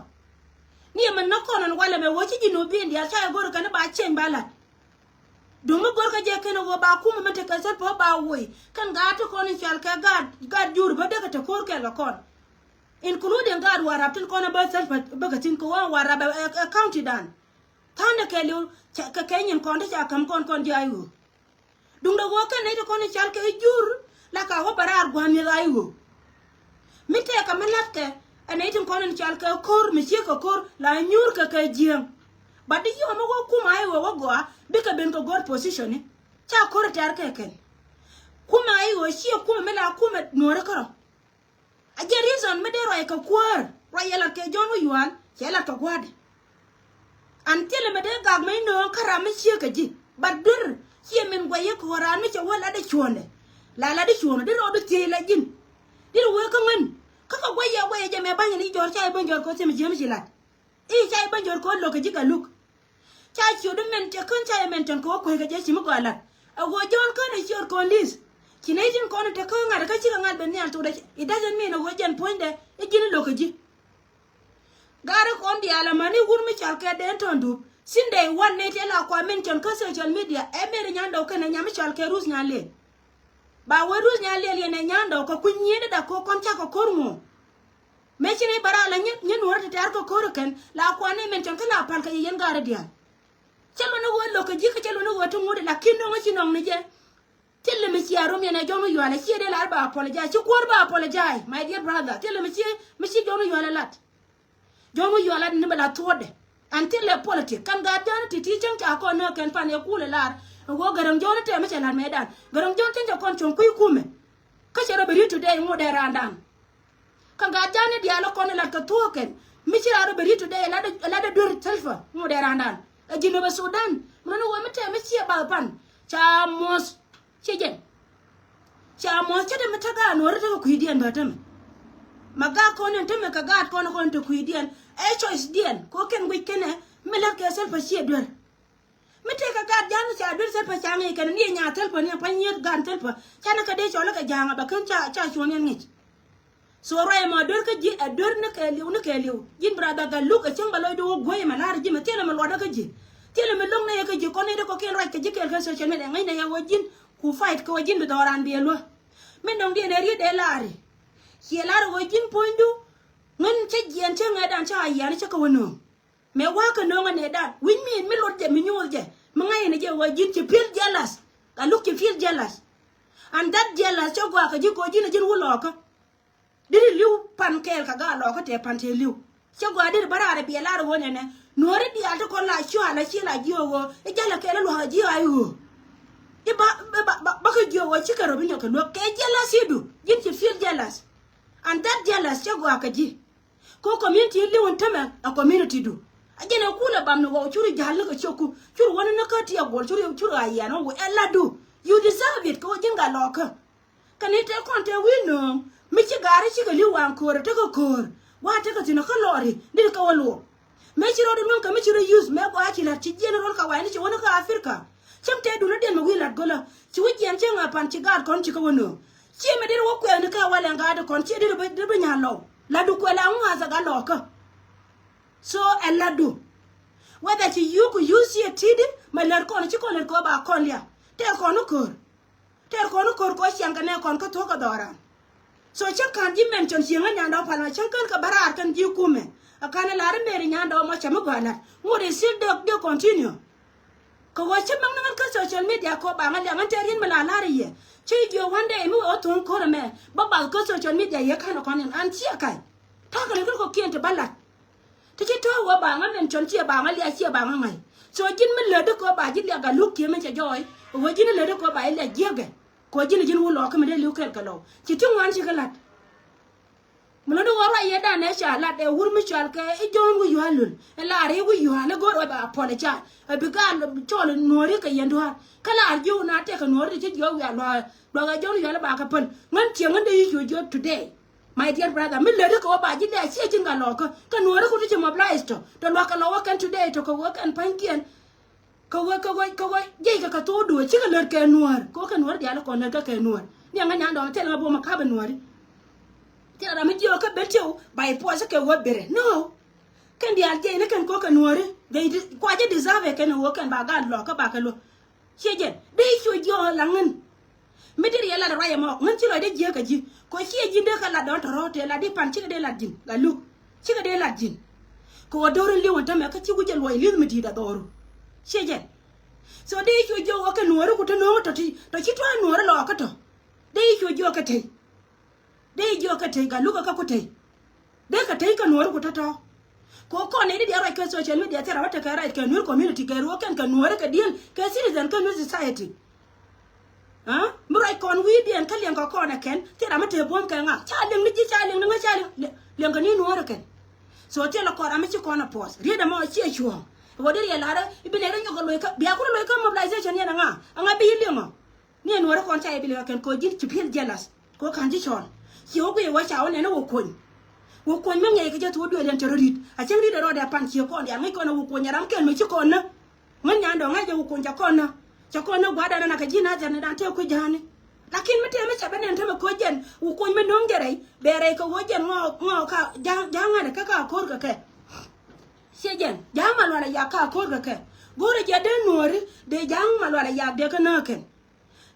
Ni ɛmɛ näk kɔn ɛn walɛ mɛ ɣöö ci ji̱ nuɔ̱ɔ̱r bi̱i̱n diaal ca ɛ go̱r kɛn ba cieŋ ba la̱t. Duŋ mi go̱rkɛ jɛ kɛn ɛ ɣöö ba kum ɛmɛ tekɛ thil pä ba woi kɛn gaat ti kɔn in cɔal kɛ gaat gaat jur bä dekɛ te ko̱r kɛl kɛ kɔn. Including gaat Warap tin kɔn a bä Salva bä kɛ thi̱n kɛ ɣöö Warap ɛ, ɛ, ɛ county dan. Tha̱a̱ŋdɛ kɛɛliw kɛ, kɛ nyin kɔn ti ca käm kɔn kɔn ji̱ Ayo. Duundɛ ɣöö kɛn nɛy ti kɔn in cal kɛ jur la ka wä bɛ raar gua̱a̱n mi̱eth Ayo. Mi tɛɛkɛ mi la̱tkɛ ɛ nɛy tin kɔn in cal kɛ ko̱r mi ciek kɛ ko̱r la nyuur kɛ kɛ jiääŋ. But di yɔm mi wä kum Ayo wä gɔaa bikɛ ben kɛ good position ni. Ca ko̱r tɛ̈r kɛ kɛn. Kum Ayo ciɛ kum mi la kum ɛ nuɔ̱ɔ̱ri kärɔ̱. A jɛ reason mi dee ruac kɛ kuäär, ruac yɛ lat kɛ Jɔ̱ɔ̱n Wä Yual, cɛ lat kɛ gua̱a̱dɛ. An thilɛ mi dee gak mi nööŋ kä ram mi ciek kɛ ji̱. But duer ciɛ min guɛc yɛ kɔn raan mi cɛ wä lat di cuɔ̱ɔ̱ndɛ. La lat di cuɔ̱ɔ̱ndɛ di rɔɔdu thiec la ji̱n. Di ri wee kä ŋän. Kä kɛ guɛc yɛ guɛc yɛ jɛ mɛ ba̱ny ni jɔ̱ɔ̱r ca i̱ ben jɔ̱ɔ̱r kɛ thim jiäm ci lat. I̱ ca i̱ ben jɔ̱ɔ̱r kɛ wä lo̱k kɛ ji̱ kɛ luk. Ca ciötdu mɛn cɛ kän ca yɛ mɛn tɛn kɛ wä kueckɛ jɛ ci mi gɔaa lat. A ɣöö Jɔ̱ɔ̱n kän a ciöt kɔn li̱th. Ci nɛy tin kɔn in te kä ŋa̱t kä cikɛ ŋa̱t ben nhial thokdɛ. It doesn't mean a ɣöö jɛn puɔ̱nydɛ i̱ ji̱n i̱ lo̱k kɛ ji̱. Gaari kɔn diaal amäni wur mi cɔal kɛ Dee Tɔ̱ndup. Since day one nɛy tëë la kua mention kä social media ɛ Mary Nyandɔw kɛnɛ nyam mi cɔal kɛ Ruth Nyaliel. Ba wee Ruth Nyaliel yɛn ɛ Nyandɔw kɛ kui̱ nyieenäda kɛ kɔn cakɔ ko̱r ŋuɔ. Mëë ci nɛy bä raar la nyɛ, nyɛ nuɔ̱ɔ̱ri ti tɛ̈r kä ko̱r kɛn la kuan nɛy mention kä la pal kɛ yɛ yɛn gaari diaal. Cä luɔ̱n ni ɣöö lo̱k kɛ ji̱ kä cä luɔ̱n ni ɣöö ti ŋut lakin dɔ̱ŋ ci nɔŋ ni jɛ. Thilɛ mi cia rom yɛn ɛ Jɔ̱ɔ̱n Wä Yual ɛ ciɛ dee lar ba apologize. Ci kuäär ba apologize, my dear brother. Thilɛ mi ci, mi ci Jɔ̱ɔ̱n Wä Yual ɛ lat. Jɔ̱ɔ̱n Wä Yual ɛ lat ni bɛ la thuɔ̱ɔ̱dɛ. An thilɛ politic. Kɛn gaat Jɔ̱ɔ̱n ti ti cäŋ ca kɔn nääk kɛn pan ɛ kulɛ lar. Ɛ ɣöö Gɛrɛŋ Jɔ̱ɔ̱n tɛmɛ cɛ lat mɛtdan. Gɛrɛŋ Jɔ̱ɔ̱n cäŋ cɛ kɔn cuɔ̱ŋ kui̱ kumɛ. Kä cɛ rɔ bɛ ri̱t today ŋot ɛ raandan. Kä gaat Jɔ̱ɔ̱n ni diaal ɛ kɔn ɛ lat kɛ thuɔ̱ɔ̱k kɛn. Mi ci raar rɔ bɛ ri̱t today ɛ lat ɛ, ɛ lat ɛ duer Salva ŋot ɛ raandan. Ɛ Jinub Sudan. Mi nɔni wä mi tɛmɛ ciɛ bath pan. Ca muɔ̱th. Ciɛ jɛn. Ca muɔ̱th cä te mi te gaat nuɔ̱ɔ̱ri te kɛ kui̱diɛn bä te mi. Ma gaat kɔn ɛn te mi kɛ gaat kɔn kɔn te kui̱diɛn. Ɛ choice diɛn. Kɛ ɣöö kɛn guic kɛnɛ mi la̱t kɛ Salva ciɛ duer. Mi tëëkɛ gaat Jɔ̱ɔ̱n ca duer Salva ca ŋi̱i̱c kɛn ni ɛ nya Salva ni ɛ pa̱ny nyieth gaat Salva. Canɛ kɛ dee cɔl kɛ ja̱a̱ŋ ɛ bɛ kän ca, ca cuɔ̱ɔ̱ŋ yɛn ŋi̱c. So ruac ɛmɔ duer kä ji̱ ɛ duer ni kɛɛliw ni kɛɛliw. Ji̱n brother Gatluak ɛ cäŋ bɛ lɔcdu wä guey ɛmɛ la̱r ji̱ mɛ thilɛ mi luɔtdä kä ji̱. Thilɛ mi lo̱ŋ nɛ yɛ kä ji̱ kɔn nɛy ti kɔ̱kiɛn ruac kɛ ji̱ kɛɛl kä social media ŋäcnɛ yɛ ɣöö ji̱n ku fight kɛ ɣöö ji̱n bi dhɔran biɛ luä. Min dɔ̱ŋ diɛn ɛ riet dee la̱ri. Ciɛ la̱r ɣöö ji̱n puɔ̱nydu. Ŋän cä jiɛɛn cä ŋɛ̈tdan cä a yiani cä kɛ wä nööŋ. Mëë wa̱a̱ kɛ nööŋä nɛɛdan wi̱c mi in mi lot jɛ mi nyuuth jɛ mi ŋa̱c in jɛ ɣöö ji̱n ci feel jealous. Gatluak ci feel jealous. And that jealous cä gɔaa kɛ ji̱ kɛ ɣöö ji̱n a ji̱n wä lɔɔkä. Deri li̱w pan kɛɛl kɛ gaat lɔɔkä tëë pan tëë li̱w. Cä gɔaa deri bä raar ɛ biɛ lar ɣöö nɛnɛ nuɔ̱ɔ̱ri diaal ti kɔn la cuaal a ciɛ la jiök ɣöö i̱ jalɛ kɛɛl i̱ lua̱k a jiök a i̱ ɣöö i̱ ba, ba, ba, ba kä jiök ɣöö cikɛ rɔ bi nyɔk kɛ luäk kɛ jealousy du. Ji̱n ci feel jealous. And that jealous cä gɔaa kɛ ji̱. Kɛ community li̱w in tämɛ a community du. A jɛn ɛ kulɛ bam ni ɣɔw curi ja̱l ni kɛ ciöku. Curi wäni ni kä ti a guɔl curi, curi a yian ɣɔw ɛ la du. You deserve it kɛ ɣöö ji̱n gat lɔɔkä. Kɛ ni tëë kɔn tëë wi̱i̱ nööŋ mi ci gaari cikɛ li̱w waŋ köör ɛ tekɛ köör. Wa tekɛ thi̱n ɛ kä lɔɔri dit kɛ wä luɔk. Mëë ci rɔɔdu nuɔ̱ŋ kɛ mi ci rɔ use mëë gɔaa ci la̱t ci jiɛn rɔl kɛ wa̱i̱ni ci wäni kä Africa. Cäŋ tëë duŋdädiɛn mi wi̱i̱ la̱t gölä ci wi̱c jiɛn cäŋ a pan ci gaat kɔn ci kä wä nööŋ. Ciɛ mi deri wä kuɛɛni kä a walɛ ŋa̱a̱di kɔn ciɛ deri bä, deri bä nya̱a̱ lɔw. La̱tdu kuɛ la ŋua̱a̱th ɛ gat lɔɔkä. So ɛ la̱tdu. Whether ci yuk ku yuk ciɛ ti̱i̱di mɛ lät kɔn ci kɔn lät kɛ ɣöö ba kɔn liak. Tɛɛr kɔn ni köör. Tɛɛr kɔn ni köör kɛ ɣöö ciaŋ kɛ nɛy kɔn kä thuɔ̱k kɛ dhɔran. So cä ka̱n ji̱ mention cieŋä Nyandɔw Palmer cäŋ kän kɛ bä raar kɛn ji̱ kumɛ. A ka̱n ɛ lar i̱ Mary Nyandɔw mɔ cɛ mi gɔaa la̱t ŋot ɛ thil dee, dee continue. Kɛ ɣöö cä mäŋ ni ɣän kä social media kɛ ɣöö ba ŋä liak ɣän tɛɛr yɛn mi la la̱r i̱ yɛ. Cä jiök one day mi wee ɣä thuɔ̱ŋ ko̱r ɛmɛ bä bath kä social media yɛ ka̱n ɛ kɔn in an ciɛ ka̱c. Ta̱a̱ kɛ lät kä kɔ̱kiɛn ti bä la̱t. Ti ci tɔ̱ ɣöö ba ŋä mention ciɛ ba ŋä liak ciɛ ba ŋä ŋa̱c. So ji̱n mi lätdä kɛ ɣöö ba ji̱ liak Gatluak kiɛ mi cɛ jɔɔc. Ɣöö ji̱n lätdä kɛ ɣöö ba ji̱ liak jiäkɛ. Kɛ ɣöö ji̱n ji̱n wä lɔɔkä mi dee li̱w kɛɛl kɛ lɔw. Ci ti ŋuan ci kɛ la̱t. Mi lotdä ɣöö ruac yɛn danɛ ca lat ɛ wur mi cɔal kɛ i̱ Jɔ̱ɔ̱n Wä Yual lul. Ɛ lar i̱ Wä Yual i̱ go̱o̱r ɛ ba apologize. Ɛ bi gal cɔl nuɔ̱ɔ̱ri kɛ yɛn dua̱a̱r. Kä lar ji̱ wun a tɛkɛ nuɔ̱ɔ̱ri ti ci jiɔk wiaa lua̱a̱. Lua̱k ɛ Jɔ̱ɔ̱n Wä Yual ɛ ba kɛ päl. Ŋän ciɛ ŋän dee i̱ cuɛ jiɔk today. My dear brother, mi lätdä kɛ ɣöö ba ji̱ lɛ̈ ciɛ ji̱n gat lɔɔkä. Kɛ nuɔ̱ɔ̱ri ku ti ci mobilize tɔ. Tɔ lua̱k kɛ lɔwä kɛn today tɔ kɛ ɣöö kɛn pa̱nykiɛn. Kɛ ɣöö, kɛ ɣöö, kɛ ɣöö jiɛc kɛ kɛ thok duɔ̱ɔ̱c cikɛ lät kɛ nuäär. Kɛ ɣöö kɛ nuäär diaal kɔn lät kä kɛ nuäär. Ni ɛŋä nyan dɔ̱ŋ thilɛ ŋä bom ɛ ka̱p ɛ nuääri. Thilɛ ram mi jiök kä ben tiɛw ba i̱ puɔth kɛ ɣöö berɛ. No. Kɛn diaal jiɛc ni kɛn kɛ ɣöö kɛ nuääri. They de-, kua jɛ deserve ɛ kɛn ɣöö kɛn ba gat lɔɔkä ba kɛ luäk. Ciɛ jɛn dee i̱ cuɛ jiɔk ɛ laŋ ŋän. Mi deri yɛ lat ruac ɛmɔ ŋän ci lɔcdä jiäk kɛ ji̱. Kɛ ɣöö ciɛ ji̱n dee kɛ lat dɔ̱ŋ tɔ̱rɔ̱ tëë lat di pan cikɛ dee lat ji̱n la luk. Cikɛ dee lat ji̱n. Kɛ ɣöö do̱r in li̱w ɛn tämɛ kä ci wi̱c jɛ luɔc li̱th mi di̱i̱t a dhɔru. Ciɛ jɛn. So dee i̱ cuɔ jiök ɣä kɛ nuɔ̱ɔ̱ri ku te no̱o̱ŋ tɔ̱ ti tɔ̱ ci tua̱a̱ nuɔ̱ɔ̱ri lɔɔk kä tɔ̱. Dee i̱ cuɔ jiök kɛ tey. Dee i̱ jiök kɛ tey Gatluak kä ku tey. Dee kɛ tey kɛ nuɔ̱ɔ̱ri ku tɔ̱tɔ̱. Kɛ ɣöö kɔn nɛy di diaal ruac kɛ social media thil ram mi tekɛ right kɛ Nuer community kɛ ruɔ̱k kɛn kɛ nuɔ̱ɔ̱ri kɛ di̱el kɛ citizen kä Nuer society. Mi ruac kɔn wi̱i̱diɛn kä liɛŋ kɛ kɔn ɛ kɛn thil ram mi te buɔ̱m kɛ ŋa ca liɛŋ ni ji̱ ca liɛŋ ni ŋa ca liɛŋ kɛ ni nuɔ̱ɔ̱ri kɛn. So thilɛ kɔn ram mi ci kɔn a puɔth riet ɛmɔ ciɛ cuɔ̱ɔ̱ŋ. Ɣöö dee riɛl la̱rä i̱ bi nɛy rɔ nyɔk kɛ loc kä bia kulɛ loc kä mobilization yɛn ɛ ŋa ɛ ŋa bi yi liɛŋ ɔ. Ni ɛn wärä kɔn ca i̱ bi liɛŋ ɛ kɛn kɛ ɣöö ji̱n ci pi̱el jealous. Kɛ ɣöö ka̱n ji̱ cɔl ciɛ wä guiy wä ca wä nɛn wä kuony. Wä kuony mi ŋɛc kɛ jɛ thuɔ̱k duëël yɛn cɛ rɔ ri̱t a cäŋ ri̱t ɛ rɔɔdɛ pan cië kɔn diaal ŋäc kɔn ɛ wä kuony ɛ ram kɛn mi ci kɔn nä. Ŋän nyan dɔ̱ŋ ŋa̱c jɛ wä kuony ca kɔn nä. Ca kɔn nä gua̱a̱r dan na kɛ ji̱ na thɛr ni dan tëë kui̱ ja̱a̱ni. Lakin mi tëë mi ca bä nɛn te mi koc jɛn wä kuony mi no̱ŋ jɛ rɛy bɛ rɛy kɛ wä jɛn ŋɔɔ ŋɔɔ ka ja̱a̱ ja̱a̱ ŋa̱t ɛ kä ka ko̱r kɛ kɛ. Ciɛ jɛn ja̱a̱ ma lual ɛ yak ka ko̱r kɛ kɛ. Go̱o̱rɛ jɛ dee nuɔ̱ɔ̱ri dee ja̱a̱ ma lual ɛ yak dee kä nääkɛn.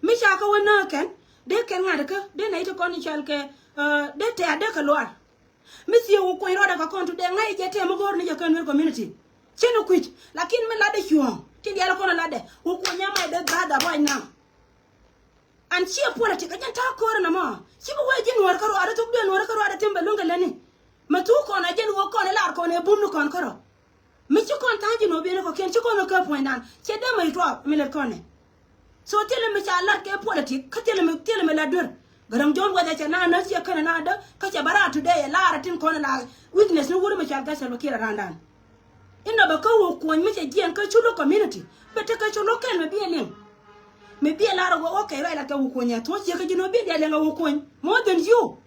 Mi ca kä wä nääkɛn dee kɛn ŋa̱t kä dee nɛy ti kɔn i̱ cɔal kɛ dee tɛ̈t dee kɛ luaar. Mi thiee wä kuɔny rɔɔdɛ kɛ kɔn tu dee ŋa̱c jɛ tɛm mi go̱o̱r ni jɛ kɛn Nuer community. Cin kui̱c lakin mi latdɛ cuɔ̱ɔ̱ŋ tin diaal kɔn latdɛ wä kuɔny ama dee brother ruac na. An ciɛ politic a jɛn ta̱a̱ ko̱o̱rä na mɔ ci bi wee ji̱ nuɔ̱ɔ̱r kä ruaadä thuk duee nuɔ̱ɔ̱r kä ruaadä tin bɛ luŋ kɛ lätni. Mɛ thuk kɔn a jɛn wä kɔn ilar kɔn ɛ bum ni kɔn kärɔ. Mi ci kɔn tha̱a̱ŋ ji̱ nuɔ̱ɔ̱r biɛni kɔ̱kiɛn ci kɔn ɛ kä puɔ̱nydan cɛ dee mɛ tuɔɔk mi lät kɔn ɛ. So thilɛ mi ca lat kɛ politic kä thilɛ mi thilɛ mi lat duer. Gäräŋ John wɛcɛ cɛ na nä ciɛ känɛ na dä kä cɛ bä raar today ɛ laarä tin kɔn ɛ la weakness ni wur mi cal kä Salva Kiir ɛ raandan. Inɔ bɛ kä wä kuɔ̱ny mi cɛ jiɛn kä Shuluk community bɛ te kä Shuluk kɛl mi biɛ liŋ. Mi biɛ lar wä wä kɛ ruac lat kɛ wä kuɔ̱ny ɛ thuɔ̱c ciɛ kä ji̱n wä biɛ liɛl liŋ ɛ wä kuɔ̱ny more than you.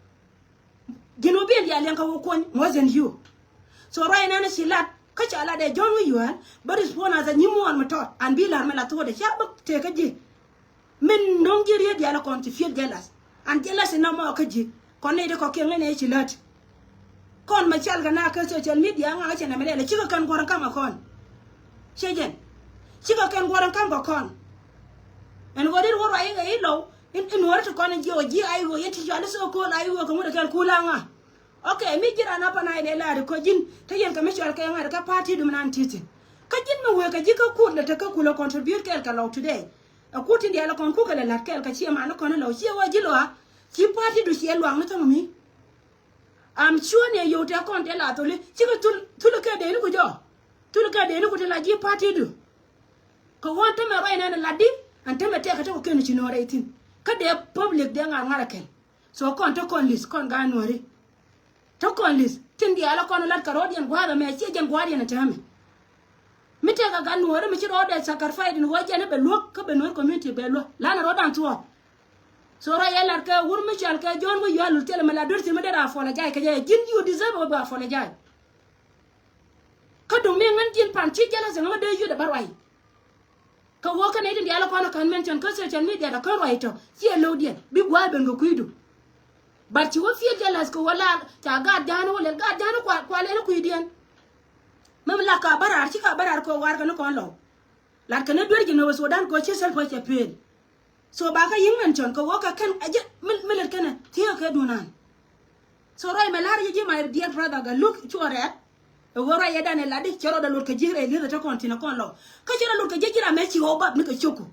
Ji̱n wä biɛ liɛl liŋ kɛ wä kuɔ̱ny more than you. So ruac nɛn ci lat kä ca lat ɛ John Wiyuɛl bä respond as a nyimuɔɔn mi tɔt an bi lar mi la thuɔ̱ɔ̱dɛ ca bä tëë kä ji̱. Min no̱ŋ ji̱ riet diaal kɔn ci feel jealous. An jealous inɔ mɔ kä ji̱ kɔn nɛy ti kɔ̱kiɛn ŋäc nɛy ci lät. Kɔn mɛ cal kɛ na kä social media ŋa̱ cɛ nɛmɛ lɛl cikɛ kɛn guɔ̱r in ka̱m kɛ kɔn. Ciɛ jɛn cikɛ kɛn guɔ̱r in ka̱m kɛ kɔn. Ɛn ɣöö dit wä ruac ikɛ i̱ lɔw in nuɔ̱ɔ̱ri ti kɔn in jiɛ wä ji̱ a i̱ ɣöö yɛn ti cɔal i̱ so ko̱o̱l a i̱ ɣöö kɛ ŋut kɛn kul a ŋa̱. Okay mi ji̱ ran a pan a ilɛ la̱a̱ri kä ji̱n te yɛn kɛ mi cɔal kɛ ŋa̱t kä party dum nan ti̱thi̱n. Kä ji̱n mi wëë kɛ ji̱ kä kul lɛ te kä kul ɛ contribute kɛɛl kɛ lɔw today. Ɛ kut tin diaal ɛ kɔn kukɛ lɛ la̱t kɛɛl kɛ ciɛ man ni kɔn ni lɔw ciɛ wä ji̱ lɔa. Ci party du ciɛ luaŋni thäŋ mi. Am cuɔ̱n yɛ yio̱w tɛ kɔn tɛ la tholi cikɛ thul thul kɛ dee ni ku jɔ. Thul kɛ dee ni ku ti la ji̱ party du. Kɛ wä ɛn tämɛ ruac nɛn ɛ lat di ɛn tämɛ tɛk kɛ te kɔ kɛn ci nööŋ rɛy thi̱n. Kä dee public dee ŋa̱r ŋa̱r ɛ kɛn. So kɔn te kɔn li̱th kɔn gaat nuɔ̱ɔ̱ri. Te kɔn li̱th tin diaal ɛ kɔn lat kɛ ro̱o̱diɛn gua̱a̱th ɛmɛ ciɛ jɛn gua̱a̱diɛn ɛ täämɛ. Mi tɛk ɛ gat nuɔ̱ɔ̱ri mi ci ro̱o̱dɛ sacrifice in wä jɛn ɛ bɛ luäk kä bɛ nuɔ̱ɔ̱ri community bɛ luäk. Lanɛ ro̱o̱dan thuɔ̱ɔ̱k. So ruac ɛ lat kɛ wur mi cɔal kɛ John Wiyuɛl thilɛ mi la duer thi̱n mi dee raa apologize kɛ jɛ ji̱n you deserve ɛ bɛ apologize. Kä duŋ mi ŋän ji̱n pan ci jealous ŋä mi dee yut ɛ bä ruac. Kɛ wä kä nɛy tin diaal kɔn kän mention kä social media dɔ kän ruac tɔ ciɛ lo̱wdiɛn bi gua̱a̱th ben kɛ kui̱du. But ci wä feel jealous kɛ wä la ca gaat ja̱a̱n wä lɛl gaat ja̱a̱n kua lɛl kui̱diɛn. Mɛm la ka bä raar ci ka bä raar kɛ war kɛ ni kɔn lɔw. Lat kɛ ni duer ji̱ ni wä Sudan kɛ wä ci Salva cɛ pëël. So ba kä yi̱ŋ mention kɛ wä kɛ kɛn ɛ jɛ mi lät kɛnɛ thiee kɛ dunan. So ruac mɛ la̱r yɛ ji̱ my dear brother Gatluak cuɔ rɛɛt. Ɛ ɣöö ruac yɛ danɛ latdi cɛ rɔɔdɛ lot kɛ ji̱ rɛy li̱eth ɛ te kɔn thi̱n ɛ kɔn lɔ kä cɛ rɔ lot kɛ ji̱ ji̱ ram mɛ ci ɣɔw bap ni kɛ cio̱ku.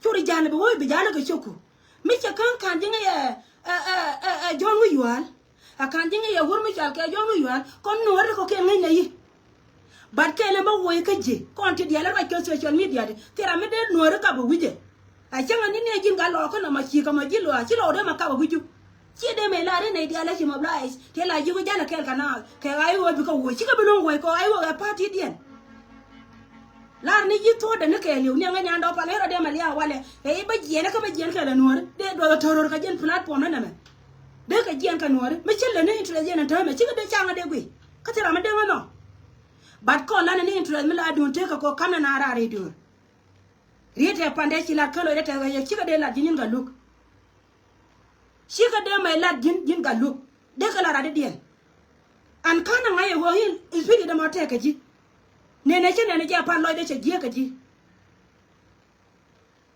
Curi ja̱l bi ɣöö bi ja̱l kɛ cio̱ku. Mi cɛ käŋ ka̱n ji̱ ŋäc ɛ ɛ ɛ ɛ John Wiyuɛl. Ɛ ka̱n ji̱ ŋäc ɛ wur mi cɔal kɛ John Wiyuɛl kɔn nuɔ̱ɔ̱ri kɔ kɛ ŋäc nɛ yi. But kɛɛl ɛn bä woc kä ji̱ kɔn ti diaal ruac kɛ social media di thil ram mi dee nuɔ̱ɔ̱ri kap ɛ wi̱cɛ. A cäŋ ani nɛ ji̱n ka lɔɔk kä nɔmɔ ci kä mɔ ji̱ lɔaac ci lɔɔk dee mɛ kap ɛ wi̱cu. Ciɛ dee mɛ lar inɛ diaal a ci mobilize ti la ji̱ wä jalɛ kɛɛl kɛ na kɛ ɣa̱c ɣöö bikɛ woc cikɛ bi lo̱ŋ woc kɛ ɣa̱c ɣöö ɛ party diɛn. Lar ni ji̱ thuɔ̱ɔ̱dɛ ni kɛɛliw ni ɛŋɛ nyan dɔɔk pal ɣɛr ɔ dee mɛ liaak walɛ ɛ i̱ bä jiɛɛn kä bä jiɛɛn kɛɛl ɛ nuɔ̱ɔ̱ri dee duɔth ɛ to̱r ror kɛ jiɛn platform ni nɛmɛ. Dee kɛ jiɛɛn kɛ nuɔ̱ɔ̱ri mi cä lät ni interest yɛn ɛn täämɛ cikɛ dee caŋ ɛ dee guiy. Kä thil ram mi dee ŋä nhɔk. But kɔn lanɛ ni interest mi la duun tekɛ kɔ kamnɛ na raar i̱ duun. Riet tɛ pandɛ ci lat kä loc dee tɛth ɣä yɛ cikɛ dee lat ji̱ nyin Gatluak. Cikɛ dee mɛ lat ji̱n ji̱n Gatluak dee kɛ lat rat i̱diɛn. An ka̱n aŋa̱c ɛ ɣöö in i̱ pi̱t i̱ dämɔ tɛk kɛ ji̱. Nɛnɛ cä nɛnɛ jɛ pan lɔcdɛ cɛ jiäk kɛ ji̱.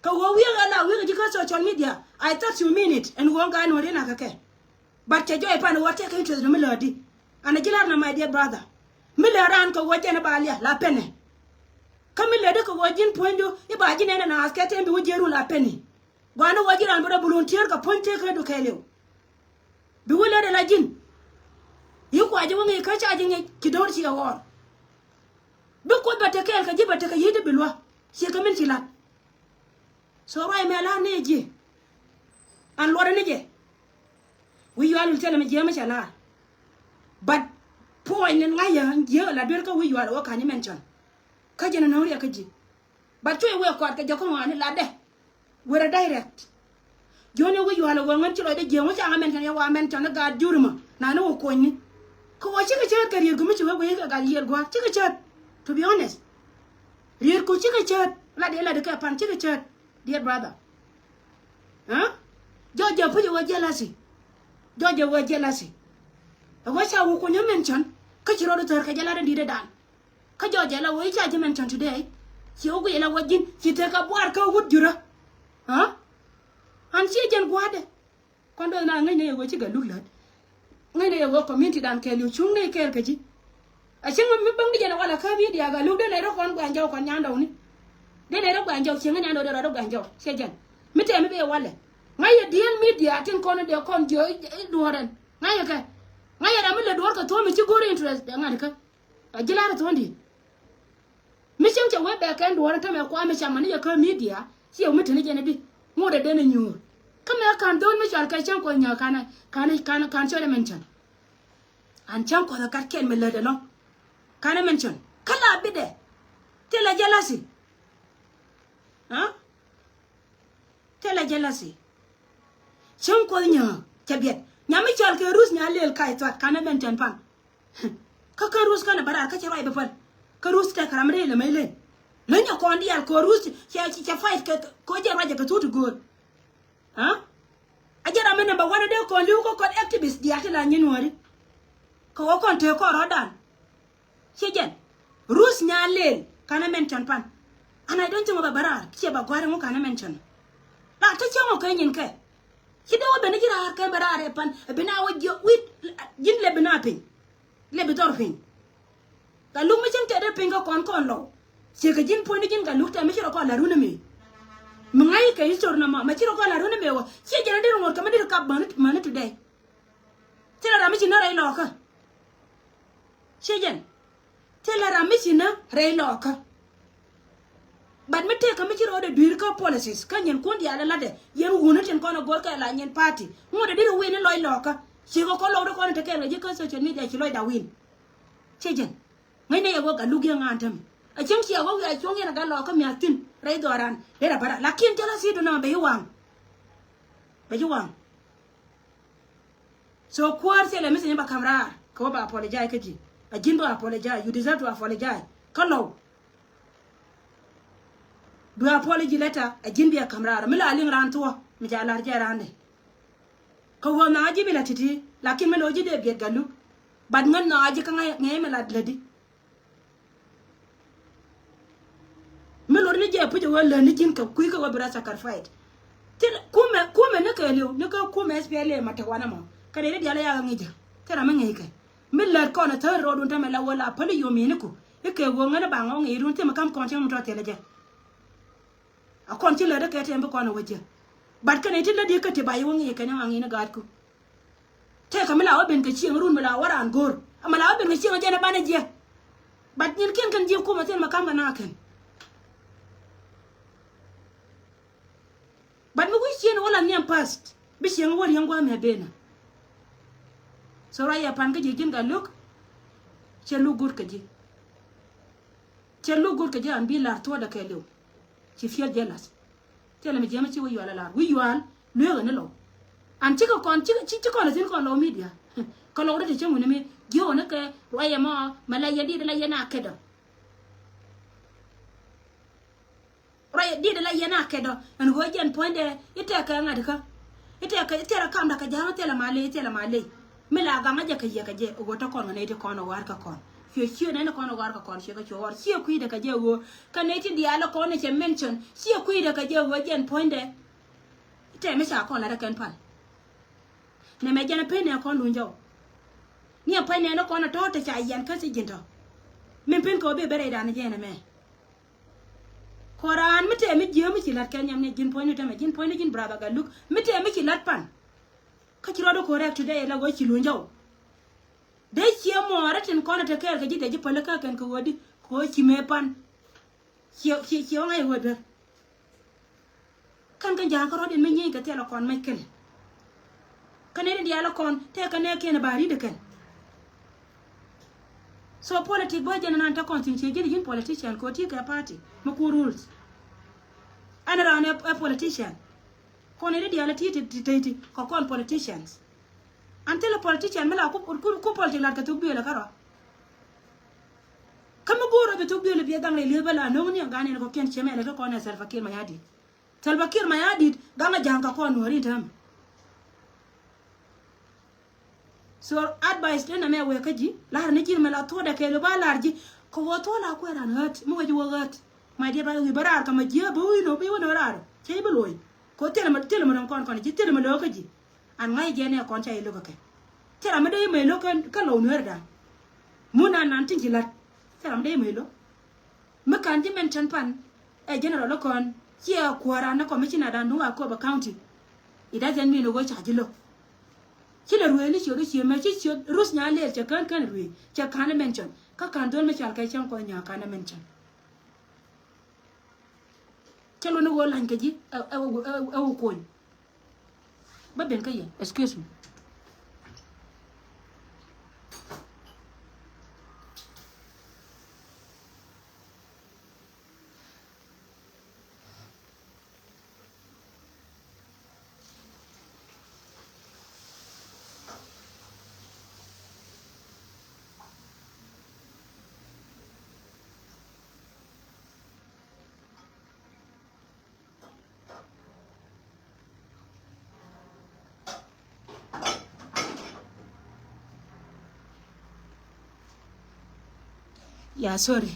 Kɛ ɣöö wi̱i̱ ɣä la wi̱i̱ ɣä ji̱ kä social media. I thought you mean it. Ɛn ɣöö ŋa nuɔ̱ɔ̱ri nak kɛ kɛ. But cɛ jɔɔc pan ɣöö tɛk interest ni mi lääri. An a ji̱ la̱r na my dear brother. Mi lääri an kɛ ɣöö jɛn i̱ ba liak la pɛnɛ. Kä mi lääri kɛ ɣöö ji̱n puɔ̱nydu i̱ ba ji̱ nɛn ɛn ath kɛ tɛn bi wä jiɛɛrun la pɛnɛ. Gua̱a̱ni ɣöö ji̱ raan bi rɔ bulun tiɛɛr kɛ puɔ̱ny tëëk kä du kɛɛliw. Bi wä lät ala ji̱n. Yi kuac ji̱ wä ŋi̱i̱c kä ca ji̱ ŋi̱i̱c ci do̱r ci ɛ ɣɔr. Bi kuoth bɛ te kɛɛl kɛ ji̱ bɛ te kɛ yi̱i̱t i̱ bi luäk. Ciɛ kɛ min ci la̱t. So ruac mɛ la̱r ni ji̱. An luɔtdɛ ni jɛ. Wi̱i̱ yual wul thilɛ mi jiɛ mi cɛ la̱r. But puɔ̱ny ni ŋa̱c yɛ jiɛ la duer kä wi̱i̱ yual wä ka̱ny mention. Kä jɛn nɔ̱ŋ riɛk kä ji̱. But cuɛ wee kɔat kɛ jɛ kä ŋɔaani latdɛ. Wërɛ direct. Jiöni wi̱i̱ yual wee ŋän ci lɔcdɛ jiɛ ŋu ca ŋa mention yɛ wa mention ni gaat jurumä. Na ni wä kuɔ̱nyni. Kä wä cikɛ cäät kɛ riet gumi ci wee wee kɛ gat yiël gua̱a̱r cikɛ cäät. To be honest. Riet ku cikɛ cäät. Lat yɛ lat kɛ pan cikɛ cäät. Dear brother. Huh? Jɔɔc jɛ puc ɛ wee jealousy. Jɔɔc jɛ wee jealousy. Ɛ wee ca wä kuɔ̱nyä mention. Kä ci rɔɔd thär kɛ jɛ lat in di̱t ɛ dan. Kä jɔɔc jɛ la wee i̱ ca ji̱ mention today. Ci wä guic la wä ji̱n ci tek a buar kä wut jurä. Huh? An ciɛ jɛn gua̱a̱dɛ. Kuan duɔth na ŋäcnɛ yɛ wee ci Galuk lät. Ŋäcnɛ yɛ wee community dan kɛɛliw cuŋ nɛy kɛɛl kä ji̱. A cieŋ mi bäŋ di jɛn a walɛ kä bi diaak Galuk dee nɛy rɔ kɔn gua̱a̱n jɔw kɔn nyandɔw ni. Dee nɛy rɔ gua̱a̱n jɔw cieŋ nyandɔw dee rɔ gua̱a̱n jɔw ciɛ jɛn. Mi tɛm mi bee walɛ. Ŋa̱c yɛ diɛl media tin kɔn dee kɔn jiö i̱ duɔ̱ɔ̱r ɛn. Ŋa̱c yɛ kɛ. Ŋa̱c yɛ ram mi lɛ duɔ̱ɔ̱r kɛ thuɔ̱ɔ̱m mi ci go̱r interest dee ŋa̱t kä. A ji̱ la̱rä thuɔ̱ɔ̱ŋ di̱i̱t. Mi cieŋ cɛ wee bɛɛkɛn duɔ̱ɔ̱r in tämɛ kua̱r mi cam ani yɛ kä media. Ciɛ mi teni jɛn i̱di ŋot ɛ den inyuur. Kä mɛ ka̱n dho̱l mi cɔal kɛ cieŋ kuɔth nyääk ka̱n ka̱n ka̱n ka̱n cɔl ɛ mention. An cieŋ kuɔth ɛ gat kɛn mi lät ɛnɔ. Ka̱n ɛ mention kä la bitdɛ. Thilɛ jealousy. Huh? Thilɛ jealousy. Cieŋ kuɔth nyääk cɛ biɛt nyam mi cɔal kɛ Ruth Nyalel Ka̱c Thuat ka̱n ɛ mention pan. Kä kä Ruth känɛ bä raar kä cɛ ruac bä päl. Kä Ruth tɛk ram rɛy lɛ mɛy len. Leny ɛ kɔn diaal kɛ Ruth cɛ cɛ fight kɛ kɛ jɛ ruac ɛ kɛ thut ti gööl. Ha? A jɛ ram mi number one dee kɔn li̱w kä kɔn activist diaal ti la nyin wäri. Kɛ wä kɔn tëë kɔn rɔ̱dan. Ciɛ jɛn. Ruth Nyalel kanɛ mention pan. And I don't think ɔ bɛ bä raar ciɛ bɛ gua̱r ɛŋu kanɛ mention. La te cäŋ ɔ kɛ nyin kɛ. Ci dee wä ben ji̱ raar kɛ bɛ raar ɛ pan ɛ bi na wä jiök wi̱i̱ ji̱n lɛ bi na piny. Lɛ bi dhɔr piny. Galuk mi cieŋ tɛt dee piny kä kɔn kɔn lɔw. Ciɛ kɛ ji̱n puɔ̱nyni ji̱n Galuk tɛm mi ci rɔ kɔn la run ɛmɛ. Mi ŋa̱c kɛ history nɔmɔ mɛ ci rɔ kɔn la run ɛmɛ wä ciɛ jɛn a deri ŋuɔ̱t kɛ mi deri kap mäni mäni today. Thilɛ ram mi ci nä rɛy lɔɔkä. Ciɛ jɛn. Thilɛ ram mi ci nä rɛy lɔɔkä. But mi tëëkä mi ci rɔɔdɛ dui̱r kä policies kä nyin kun diaal latdɛ yɛn wuni tin kɔn a go̱r kɛ la nyin party ŋot a diri win in lɔc lɔɔkä. Cikɛ kɔn lɔwdɛ kɔn in te kɛɛl kɛ ji̱ kä social media ci lɔcda win. Ciɛ jɛn. Ŋäcnɛ yɛ wä Galuk yɛ ŋa̱a̱n tämi a cieŋ ciɛ wä wiaa cuɔ̱ŋ yɛn a gat lɔɔkä mia̱th thi̱n rɛy dhɔran dee rɛ bä raar lakin thilɛ thi̱i̱du nɔmɔ bɛ yi waŋ. Bɛ yi waŋ. So kuäär thilɛ mi thi̱n bɛ ka̱m raar kɛ wä bɛ apologize kä ji̱. A ji̱n bɛ apologize, you deserve to apologize. Kä lɔw. Bi apology letter a ji̱n bi a ka̱m raar mi la liŋ raan thuɔ̱k mi ca lar jɛ raan dɛ. Kä wä na ji̱ bi la ti̱ti̱ lakin mi lo̱ ji̱ dee biɛt Galuk. But ŋän na ji̱ kä ŋäc mi la lätdi. Mi lot ni jɛ puc ɛ wee lät ni ji̱n kɛ kui̱ kɛ wee bi rɔ sacrifice. Thil kumɛ kumɛ ni kɛɛliw ni kä kumɛ S P L A ma te wanɛ mɔ kɛnɛ ni diaal ɛ yak ŋi̱cä. Thil ram mi ŋi̱i̱kɛ mi lät kɔn ɛ thäär rɔɔdun tämɛ la wee la päli yom yiniku. Ikɛ wee ŋän i̱ ba ŋɔk ŋi̱i̱dun thimɛ kam kɔn cieŋ mi tɔ̱ thilɛ jɛ. A kɔn ci lät ikɛ tɛm bi kɔn ɛ wä jiɛ. But kɛnɛ ti lät yɛ kä ti ba yɛ wä ŋi̱i̱kɛ ni ŋaŋ in i̱ gaatkun. Tëëkä mi la wä ben kɛ cieŋ run mi la wä raan go̱o̱r. Ama la wä ben kɛ cieŋ jɛn ɛ banɛ jiɛ. But nyin kiɛn kɛn jiɛ kumɛ thil mɛ ka̱m kɛ na kɛn. But mi wi̱c cieŋ wä la nhiam past bi cieŋ wä riɛŋ gua̱a̱th mɛ benä. So ruac yɛ pan kä ji̱ ji̱n Galuk. Cɛ luk gut kɛ ji̱. Cɛ luk gut kɛ ji̱ an bi lar thuɔ̱ɔ̱dɛ kɛɛliw. Ci feel jealous. Thilɛ mi jiɛmɛ ci wi̱i̱ yual a lar wi̱i̱ yual lueekä ni lɔw. An cikɛ kɔn cikɛ ci kɔn a thi̱n kɔn lɔw media. Kɛ lɔw ri ti cieŋ wi̱ni mi ji̱ wä ni kɛ ruac yɛ mɔ mɛ la yɛn di̱t la yɛn a kɛt ɔ. Ruac yɛ di̱t la yɛn a kɛt ɔ ɛn ɣöö jɛn puɔ̱nydɛ i̱ tɛkɛ ŋa̱t kä. I̱ tɛkɛ i̱ thilɛ kamdä kɛ ja̱a̱ŋ i̱ thilɛ ma ley i̱ thilɛ ma ley. Mi la gaŋä jɛ kɛ yɛ kɛ jɛ ɣöö te kɔn ŋä nɛy ti kɔn ɛ wa̱a̱r kä kɔn. Ciö ciö nɛn kɔn ɣɔr kɛ kɔn ciö kɛ ciö ɣɔr ciö kui̱dɛ kɛ jɛ ɣöö. Kä nɛy tin diaal kɔn ni cɛ mention ciö kui̱dɛ kɛ jɛ ɣöö jɛn puɔ̱nydɛ. Tɛmɛ ca kɔn lat ɛ kɛn pal. Nɛmɛ jɛn ɛ pen nɛ kɔn luny jɔw. Ni ɛ puɔ̱ny nɛn kɔn ɛ tɔ̱ te ca yɛn kä ci ji̱n tɔ̱. Min pen kɛ ɣöö bi bɛ rɛydan jɛn ɛmɛ. Kɔ raan mi tɛɛ mi jiääm mi ci la̱t kɛ nhiam ni ji̱n puɔ̱nydu tämɛ ji̱n puɔ̱nydu ji̱n brother Galuk mi tɛɛ mi ci la̱t pan. Kä ci rɔɔdu correct today la ɣöö ci luny jɔw. Dee ciɛ mɔɔrɛ tin kɔn ɛ te kɛɛl kɛ ji̱ dee ji̱ päl kä kɛn kɛ ɣöödi kɛ ɣöö ci mëë pan. Ciɛ ciɛ ciɛ ɣɔ̱ŋ a yɛ ɣöö duer. Kɛn kɛ ja̱a̱ŋ kä rɔ̱diɛn mi nyieeny kɛ thilɛ kɔn mec kɛn. Kɛn ni diaal kɔn tëë kɛn nɛ kiɛn ba ri̱t kɛn. So politic bä jɛn nan te kɔn thi̱n cie ji̱n ji̱n politician kɛ ɣöö ti kɛ party mi ku rules. Ɛn raan ɛ politician. Kɔn ni diaal ti ti ti ti kɛ kɔn politicians. An thilɛ politician mi la ku ku ku politic lat kɛ thuk duëël ɛ kärɔa. Kä mi go̱o̱r rɔ bi thuk duëël bi ɛ gaŋ rɛy li̱eth bä la no̱o̱ŋ ni ɛ gan in kɔ̱kiɛn ciɛ mɛn ɛ kä kɔn ɛ Salva Kiir Mayardit. Salva Kiir Mayardit gaŋ ɛ ja̱a̱ŋ kɛ kɔn nuɔ̱ɔ̱ri in täämɛ. So advice den amɛ wek kä ji̱ lar ni ji̱ mɛ la thuɔdɛ kɛ lo ba lar ji̱ kɛ wä thuɔ la kuɛ ran hurt mi wec wä hurt. My dear brother, wi̱i̱ bä raar kɛ mɛ ji̱ bä wi̱i̱ nɔ bi wä nɔ raar cɛ ji̱ bi luɔ̱c. Kɛ wä thilɛ mɛ thilɛ mɛ dɔ̱ŋ kɔn kɔn ji̱ thilɛ mɛ lo̱k kä ji̱. An ŋa̱c jɛ nɛ kɔn ca ji̱ lo̱k kä kɛ thilɛ mɛ dee mɛ lo̱k kä lo̱w nuɛr dan. Mun an nan tin ji̱ lat thilɛ mɛ dee mɛ lo̱k. Mi kan ji̱ mention pan ɛ general kɔn ciɛ kuɔran ni commissioner dan duŋ Akobo County. It doesn't mean ɣöö ca ji̱ lo̱k. Ci lɛ ruëëni ciöt i̱ ciöt mɛ ci ciöt rus nya lëël cɛ kään kään ruëëc cɛ ka̱n ɛ mention kä ka̱n dhöl mi cal kɛ cäŋ kɔn nyaaŋ ka̱n ɛ mention. Cä luni ɣöö lany kɛ ji̱ ɛ ɛ ɛ ɛ wä kuɔny. Bä ben kä yɛ, excuse me. Ya, sorry.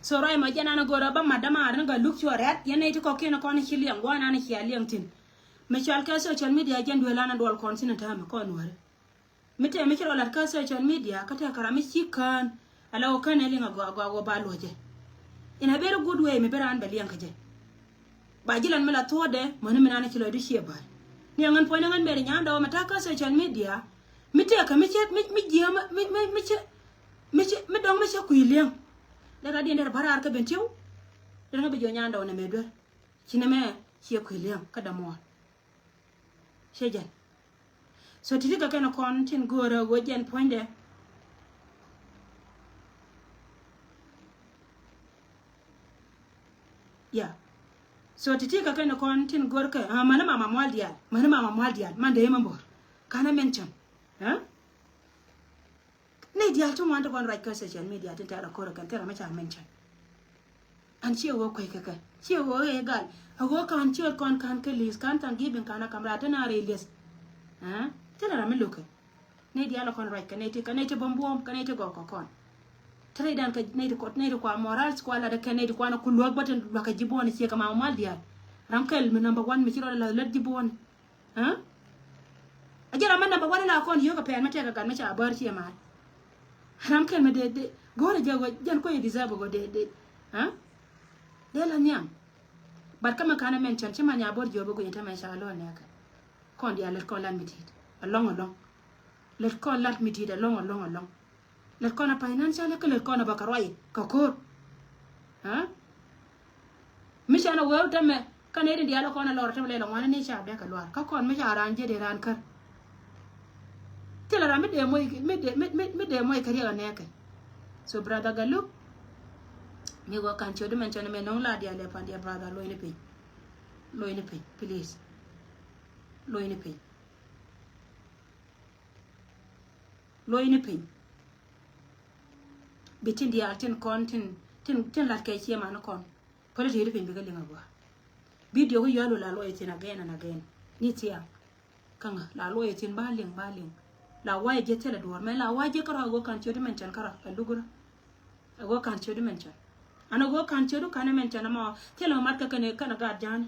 So ruac mɔ jɛn an a go̱o̱r a bä mat dämaar ni Galuk cuɔ rɛ̈t yɛn nɛy ti kɔ̱kiɛn kɔn ci liɛŋ gua̱n an cia liɛŋ thi̱n. Mi cɔal kɛ social media jɛn duel an a duɔl kɔn thi̱n a täämɛ kɔn nuääri. Mi tɛm mi ci rɔ lat kä social media kä tɛk kɛ ram mi ci kään. Ala wä kään ɛ liŋ a gɔaa gɔaa wä ba luɔcɛ. In a very good way mi bi raan bɛ liɛŋ kä jɛ. Ba ji̱ lan mi la thuɔ̱ɔ̱dɛ mäni mi naan ci lɔcdu ciɛ bär. Ni a ŋän puɔ̱ny ni ŋän mɛri nyan dɔw mɛ ta̱a̱ kä social media. Mi tɛk kɛ mi cɛ mi mi jiääm mi mi mi cɛ mi cɛ mi dɔŋ mi cɛ kui̱ liɛŋ. Dee ka diɛn dee rɛ bä raar kä ben tiw. Dee ŋä bi jiɔ nyan dɔw nɛ mɛ duer. Ci nɛ mɛ ciɛ kui̱ liɛŋ kä dämuɔɔr. Ciɛ jɛn. So ti̱ti̱ kɛ kɛn kɔn tin go̱o̱rä ɣöö jɛn puɔ̱nydɛ. Ya. So ti̱ti̱ kɛ kɛn kɔn tin go̱o̱rä kɛ, ah, mäni mama mual diaal, mäni mama mual diaal, man dee mɛ bo̱r. Kanɛ mention. Huh? Nɛy diaal ti ŋuan ti kɔn ruac kä social media tin tɛ̈r a ko̱r a kɛn thil ram mi ca mention. An ciɛ ɣöö kuec kɛ kɛ ciɛ ɣöö ɣɛɛ gal a ɣöö ka̱n ciöt kɔn ka̱n kä li̱th ka̱n Thanksgiving ka̱n a kam raar te na rɛy li̱th. Thil ram mi lo̱kɛ. Nɛy diaal a kɔn ruac kɛ nɛy ti kɛ nɛy ti bäm buɔ̱ɔ̱m kɛ nɛy ti gɔw kɛ kɔn. Te rɛydan kɛ nɛy ti kɔt nɛy ti kua moral kua lat kɛ nɛy ti kuan a ku luäk bä tin luäk kɛ ji̱ buɔ̱ɔ̱n ciɛ kɛ mama mal diaal. Ram kɛl mi number one mi ci rɔ la lät ji̱ buɔ̱ɔ̱n. Aa? A jɛ ram mɛ namba wan ila kɔn yio̱k a pɛn mɛ tɛk a gat mɛ ca bär ciɛ mar. Ram kɛn mɛ dee dee go̱o̱rɛ jɛ wä jɛn kuec deserve gɔ dee dee. Aa? Dee la nhiam. But kä mɛ kanɛ mention ci man ya bor jiɔp a guic in te mɛ ca lɔl nɛɛkɛ. Kɔn diaal lät kɔn lat mi ti̱i̱t alɔŋ alɔŋ. Lät kɔn lat mi ti̱i̱t alɔŋ alɔŋ alɔŋ. Lät kɔn a financial kä lät kɔn a bä kɛ ruac kɛ ko̱r. Aa? Mi canɛ wee tämɛ kä nɛy tin diaal kɔn a lɔr tämɛ lɛl a ŋuan ni ca bɛk a luaar kä kɔn mi ca raan jiɛt in raan kär. Thilɛ ram mi dee moc mi dee mi mi mi dee moc kɛ riɛk a nɛɛkɛ. So brother Galuk, mi wä kan ciöt di mɛn cɔn mɛ no̱o̱ŋ la diaal ɛ pan diɛ brother lo̱cni piny. Lo̱cni piny please. Lo̱cni piny. Lo̱cni piny. Bi tin diaal tin kɔn tin tin tin lat kɛ ciɛ man kɔn. Päli ti ri piny bikɛ liŋ a gua. Video kä yɔ̱a̱l wä la luɔc thi̱n again and again. Ni thiaŋ. Kä ŋä la luɔc thi̱n ba liŋ ba liŋ. La wa̱i̱ ji̱ thilɛ duɔ̱ɔ̱r mɛ la wa̱i̱ ji̱ kärɔ̱ a go̱o̱r ka̱n ciöt mɛn cän kärɔ̱ a luk rɔ. A go̱o̱r ka̱n ciöt mɛn cän. An a go̱o̱r ka̱n ciöt ka̱n mɛn cän ɛmɔ thilɛ mɛ mat kä kɛn kɛn a gaat ja̱a̱ni.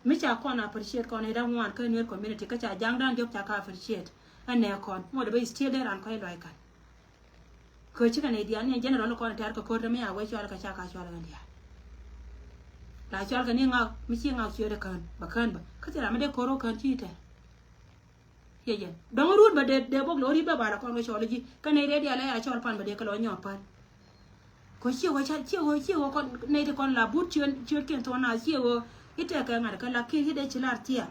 Mi ca kɔn appreciate kɔn ida ŋuan kä Nuer community kä ca ja̱a̱ŋdan jɔk ca ka appreciate. Ɛn nɛ kɔn ŋot bä still dee ran kɔc luɔi kan. Kö cikɛ nɛy diaal ni general kɔn tɛr kɛ ko̱r mi a wee cɔal kɛ ca ka cɔal kɛ diaal. La cɔal kɛ ni ŋak mi ci ŋak ciöt kään bä kään bä kä thil ram mi dee ko̱r wä kään ci tɛr. Ciɛ jɛn dɔ̱ŋ rut bä dee dee bok lo̱r yit bä bal a kɔn wee cɔal ji̱ kä nɛy rɛy diaal a cɔal pan bä dee kɛ lɔ nyɔɔk pän. Kö ciɛ wä ca ciɛ wä ciɛ wä kɔn nɛy ti kɔn la but ciöt ciöt kiɛn thuɔ̱n na ciɛ wä i̱ tɛk kɛ ŋa̱t kɛ la kiɛ i̱ dee ci lar thiaŋ.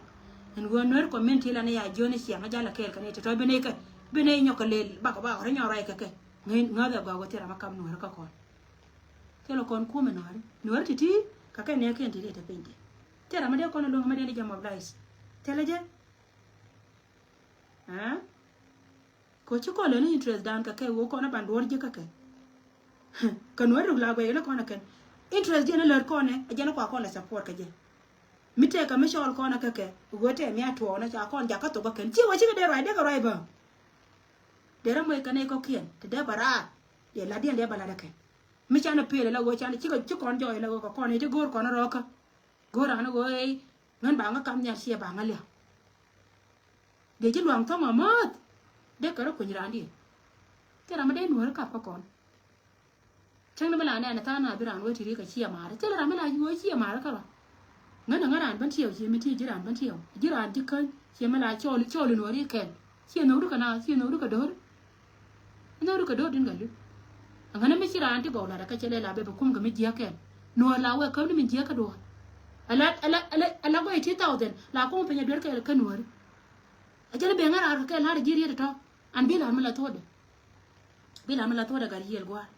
Ɛn ɣöö Nuer community la ni ya jiöni ciaŋ a jal a kɛɛl kɛ nɛy ti tɔ̱ bi nɛy kɛ bi nɛy nyɔk kɛ lel bak bak rɔ nyɔk ruac kɛ kɛ. Ŋäth ɛ gɔaa wä thil ram a kap nuɔ̱ɔ̱ri kä kɔn. Thilɛ kɔn kumɛ nuɔ̱ɔ̱ri nuɔ̱ɔ̱ri ti̱ti̱. Ka kɛ nɛɛkiɛn ti̱ti̱ te piny ti thil ram a dee kɔn a luäŋ a ma dee ni jɛ mobilize. Thilɛ jɛ. Aa. Kɛ ci kɔn lɛ ni interest dan kɛ kɛ wä kɔn a ban duɔ̱ɔ̱r ji̱ kä kɛ. Kɛ nuɔ̱ɔ̱ri ruk la guɛy ni kɔn a kɛn interest diɛn a lät kɔn ɛ a jɛn a kua kɔn la support kɛ jɛ. Mi tëëkä mi cɔɔl kɔn a kä kɛ ɣöö tɛɛ mi a tuɔɔk na ca kɔn jakä thok kä kɛn ci wä cikɛ dee ruac dee kɛ ruac bä. Dee rɔ moc kɛ nɛy kɔ̱kiɛn te dee bä raar. Dee la̱tdiɛn dee bä la̱t ɛ kɛn mi canɛ pëël ɛ la ɣöö canɛ cikɛ ci kɔn jɔɔc ɛ la ɣöö kɛ kɔn ɛ ti go̱o̱r kɔn rɔɔkä. Go̱o̱r raan ɛ ɣöö ɛ ŋän ba ŋä kam nhial ciɛ ba ŋä liak. Dee ji̱ luaŋ thɔ̱ŋ amäth dee kɛ rɔ kuny raandiɛn. Thil ram mi dee nuɔ̱ɔ̱ri kap kä kɔn. Cäŋ ni mi la nɛn tha̱a̱ŋ na bi raan wee ti ri kɛ ciɛ ma̱a̱ri thil ram mi la yuɔ̱ɔ̱c ciɛ ma̱a̱ri kä rɔ. Ŋän ɛ ŋän raan ben tiɛw ciɛ mi ti ji̱ raan ben tiɛw ji̱ raan ji̱ käny ciɛ mi la cɔɔl cɔɔl in wä ri kɛl. Ciɛ nhökdu kɛ na ciɛ nhökdu kɛ do̱r. Nhökdu kɛ do̱r din kɛ lut. Ɛ ŋän mi ci raan ti gɔw lat ɛ kä cɛ lɛ la bɛ bi kum kɛ mi jiäk kɛl. Nuɔ̱ɔ̱r la wee käm ni mi jiäk kä duɔ̱ɔ̱r. Ala ala ala ala gɔy ti thousand la kum piny ɛ duer kɛl kä nuɔ̱ɔ̱ri. A jɛn ben ŋa̱r a kɛ la̱r ji̱ riet tɔ̱. An bi la̱r mi la thuɔ̱ɔ̱dɛ. Bi la̱r mi la thuɔ̱ɔ̱dɛ gat yiël gua̱a̱r.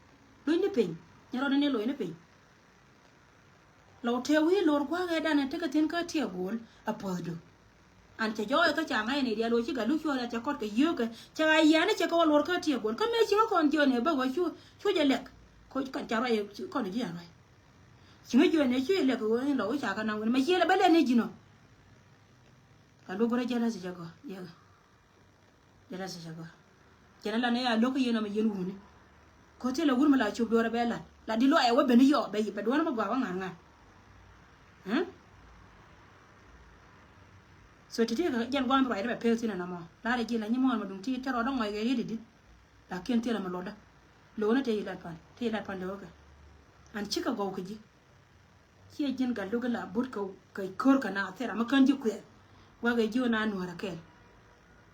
Lo̱cni piny nyɛ rɔɔdɛ ni lo̱cni piny. Lɔw tëë wi̱i̱ lo̱r gua̱a̱k ɛ danɛ tekɛ thi̱n kä tiɛ go̱o̱l a puɔ̱thdu. An cɛ jɔɔyɛ kä ca ŋa̱c ni diaal wä ci gat luk cuɔl a cɛ kɔt kɛ yio̱o̱kɛ cɛ ɣa̱c yia̱a̱ni cɛ kɛ wä lo̱r kä tiɛ go̱o̱l kä mëë ci ŋä kɔn jiön ɛ bä wä cu cu jɛ lɛk. Koc kɔn ca ruac kɔn ji̱ an ruac. Ci ŋä jiön ɛ cu jɛ lɛk wä in lɔw ca kɛ naŋ wä ni mɛ ciël ɛ bä lɛn ni ji̱n ɔ. A luk bä rɔ jɛ lä thiecä gɔ̱ yɛkɛ. Jɛ lä thiecä gɔ̱. Jɛn a lat ni a lo̱k kä yɛn ɔmɔ yɛn wuni. Ko̱ thilɛ wur mi la cop duɔrɛ bɛ lat la di luac ɛ wä ben yɔ bɛ yip bɛ duɔrɛ mi gɔaa wä ŋa̱r ŋa̱r. Hm? So ti̱ti̱ kɛ jɛn gua̱a̱m ruacdä bɛ pek thi̱n ɛn ɛmɔ lar ɛ ji̱ la nyi muɔ̱ɔ̱n ma duŋ ti̱i̱t cä rɔɔdä ŋɔc kɛ riet i̱di̱. Lakin thilɛ mi luɔtdä lo̱wä ni te yi lat pan te yi lat pan lo̱wä kɛ. An cikɛ gɔw kɛ ji̱. Ciɛ ji̱n gat luk ila but kɛ kɛ ko̱r kɛ na thil ram mi kän ji̱ kuɛth. Gua̱k ɛ ji̱ wä na nuäärä kɛɛl.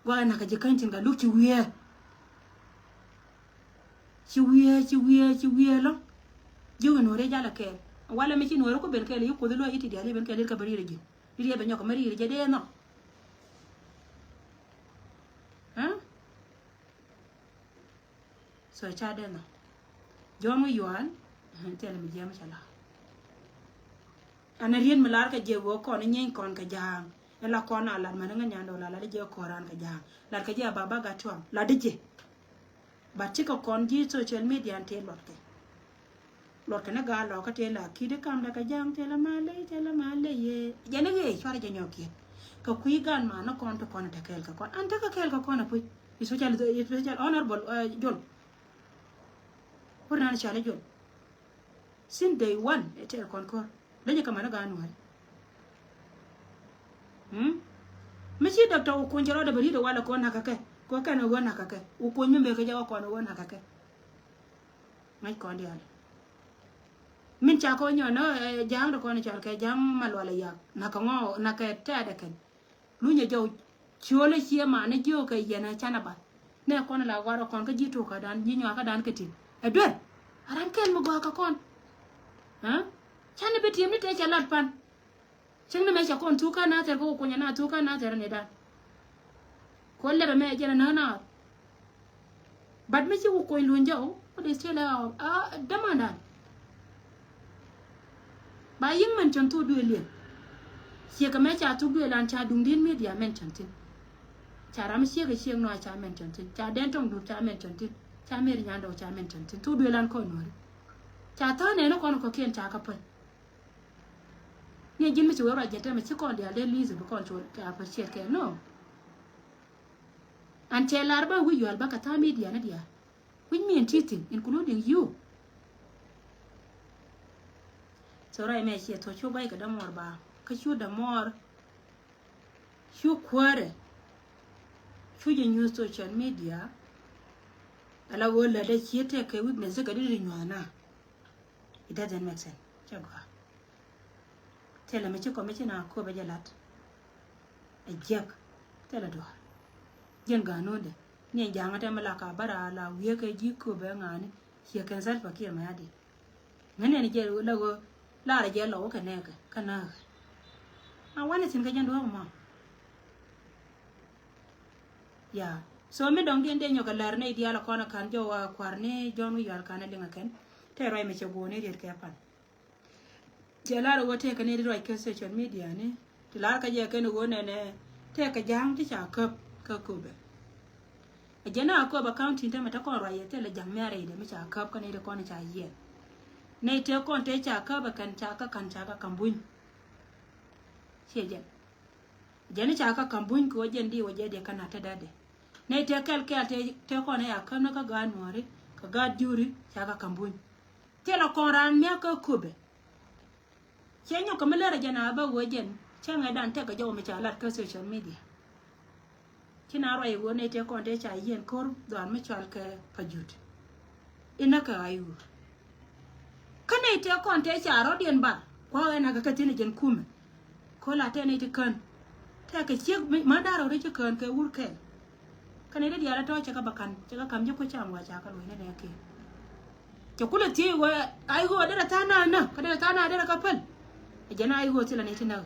Gua̱k ɛ nakä ji̱ kän tin gat luk ci wiee. Ci wiee ci wiee ci wiee lɔ. Ji̱ wä nuäärä jalɛ kɛɛl. Walɛ mi ci nuäärä ku ben kɛɛl i̱ kuoth i̱ luɔc i̱ ti diaal i̱ ben kɛɛl i̱ kɛ bä ri̱i̱r ɛ ji̱. I̱ riɛp ɛ nyɔk kɛ mɛ ri̱i̱r ɛ jɛ dee nhɔk. Ɛ? So ca dee nhɔk. Jɔ̱ɔ̱ŋ i̱ yuan. Thilɛ mi jiɛm ca la. An a riet mi lar kɛ jɛ wee kɔn inyieeny kɔn kɛ ja̱a̱ŋ. Ila kɔn a lat mani ŋä nyandɛ wala lat jɛ kɔran kɛ ja̱a̱ŋ. Lat kɛ jɛ a baba gat tuam lat jɛ. But cikɛ kɔn ji̱ social media an tëë luɔtkɛ. Luɔtkɛ ni gaa lɔkä tëë la ki̱t i̱ kamdɛ kɛ ja̱a̱ŋ tëë la ma ley tëë la ma ley yee. Jɛ ni ɣee cuarɛ jɛ nyɔk kiɛt. Kɛ kui̱ gan ma ni kɔn ti kɔn te kɛɛl kɛ kɔn an tekɛ kɛɛl kɛ kɔn a puc. Especially especially honorable jol. Wur nan cali jol. Since day one ɛ tɛɛr kɔn kɔr. Leny ɛ kɛ mani gaa nuɔ̱ɔ̱ri. Mi ci dɔktɔ wä kuny cɛ rɔɔdɛ bɛ ri̱t ɛ walɛ kɔn nakä kɛ kɛ kɛn ɛ ɣöö nakä kɛ wä kuny mi mëë kɛ jɛ wä kɔn ɛ ɣöö nakä kɛ. Ŋäc kɔn diaal. Min ca kɔn nyɔn ɛ ja̱a̱ŋ dɛ kɔn ɛ cɔl kɛ ja̱a̱ŋ ma lual ɛ yak nakä ŋɔ nakä tɛɛdɛ kɛn. Lunyɛ jɔw ciöl ɛ ciɛ man ɛ jiök kɛ yɛn ɛ canɛ bath. Nɛ kɔn la warɛ kɔn kä ji̱ to̱kä dan ji̱ nyuakä dan kɛ tin ɛ duer. A ran kɛl mi gɔaa kɛ kɔn. Canɛ bi ti̱em ni tëë cɛ lat pan. Cäŋ ni mɛ cɛ kɔn thuk kä nathɛr kä wä kunyɛ na thuk kä nathɛr ni dan. Kuɔ lɛpɛ mɛ jɛn a näk naath. But mi ci wä kuny luny jɔw wä dee still a dämandan. Ba yiŋ mention thuk duëël liɛn. Ciek kɛ mɛ ca thuk duëël an ca duŋdi̱n media mention thi̱n. Ca ram ciek kɛ ciek nɔa ca mention thi̱n ca dɛn tɔŋ dup ca mention thi̱n. Ca meri nyandɔw ca mention thi̱n thuk duëël an kɔn nuɔ̱ri. Ca tha̱a̱n nɛn kɔn kɔ̱kiɛn ca kä päl. Ni ji̱n mi ci wee ruac jiɛn tɛmɛ ci kɔn diaal dee li̱i̱th bi kɔn cu kɛ appreciate kɛ no. An cɛ lar ba wi̱c yual ba kɛ tha̱a̱ŋ media ni diaal. Which mean three thing, including you. So ruac mɛ ciɛ thuɔ̱k cu guay kɛ dämuɔɔr ba kä cu dämuɔɔr cu kuäärɛ cu jɛ nyuth social media. Ala ɣöö lätdɛ ciɛ tɛk kɛ weakness kɛ di di nyuɔ̱th na. It doesn't make sense. Cɛ gɔaa. Thilɛ mi ci commissioner Aköbɛ jɛ lat. Ɛ jiäk. Thilɛ duaar. Jiɛn ga̱a̱nundɛ ni ɛ ja̱a̱ŋä tɛmɛ la ka bä raar la wiee kɛ ji̱ Aköbɛ ŋa̱a̱ni ciɛ kɛn Salva Kiir Mayardit. Ŋäni ɛn jɛ la ɣöö larɛ jɛ lɔw kɛ nɛɛkɛ kä nääkɛ. A wanɛ thi̱n kɛ jɛn duɔ̱ɔ̱k mɔ. Ya. So mi dɔ̱ŋ diɛn dee nyɔk kɛ lär nɛy diaal ɛ kɔn ɛ ka̱n jɔw a kua̱r ni Jɔ̱ɔ̱n wi̱i̱ yual ka̱n ɛ liŋ ɛ kɛn. Tɛ ruac mɛ cɛ guɔ̱ɔ̱ni riet kɛ pan. Cɛ lar ɛ ɣöö tëëkɛ ni ruac kä social media ni ti lar kä jɛ kɛn ɛ ɣöö nɛnɛ tëëkɛ ja̱a̱ŋ ti ca käp kä Aköbɛ. Ɛ jɛn a Aköbɛ county tämɛ te kɔn ruac yɛ thilɛ ja̱ŋ mi a rɛydɛ mi ca käp kä nɛy ti kɔn ca yiɛn. Nɛy tëë kɔn tëë ca käp ɛ kɛn ca kä ka̱n ca kä ka̱m buny. Ciɛ jɛn. Jɛn ca kä ka̱m buny kɛ wä jɛn di wä jɛ diɛ kä na te dädɛ. Nɛy tëë kɛl kɛl tëë kɔn ɛ a käp ni kä gaat nuɔ̱ɔ̱ri kä gaat juri ca kä ka̱m buny. Thilɛ kɔn raan miak kä Aköbɛ. Cɛ nyɔk kɛ mi lär ɛ jɛn a bä wee jɛn cä ŋɛ dan tɛk kɛ jɔw mi ca lat kä social media. Ci na ruac wee nɛy tëë kɔn tëë ca yiɛn ko̱r dhɔan mi cual kɛ Pajut. Inä kɛ ɣa̱c wur. Kä nɛy tëë kɔn tëë ca rɔ̱diɛn bar kua̱k ɛn a kɛ kɛ thi̱n ɛ jɛn kumɛ. Ko̱ la tɛn i̱ ti kän. Tɛkɛ ciek mi ma da̱r ɣöö ri ci kään kɛ wur kɛɛl. Kɛn i̱ ti diaal a tɔ̱ cɛ kɛ bä ka̱n cɛ kɛ ka̱m ji̱ kui̱ cam wa ca kɛ luɔ̱c ni nɛɛkiɛn. Cɛ kulɛ thiec wee a i̱ ɣöö derɛ tha̱a̱ŋ na nä kä derɛ tha̱a̱ŋ na derɛ kɛ päl. Ɛ jɛn a i̱ ɣöö thilɛ ni ti näk.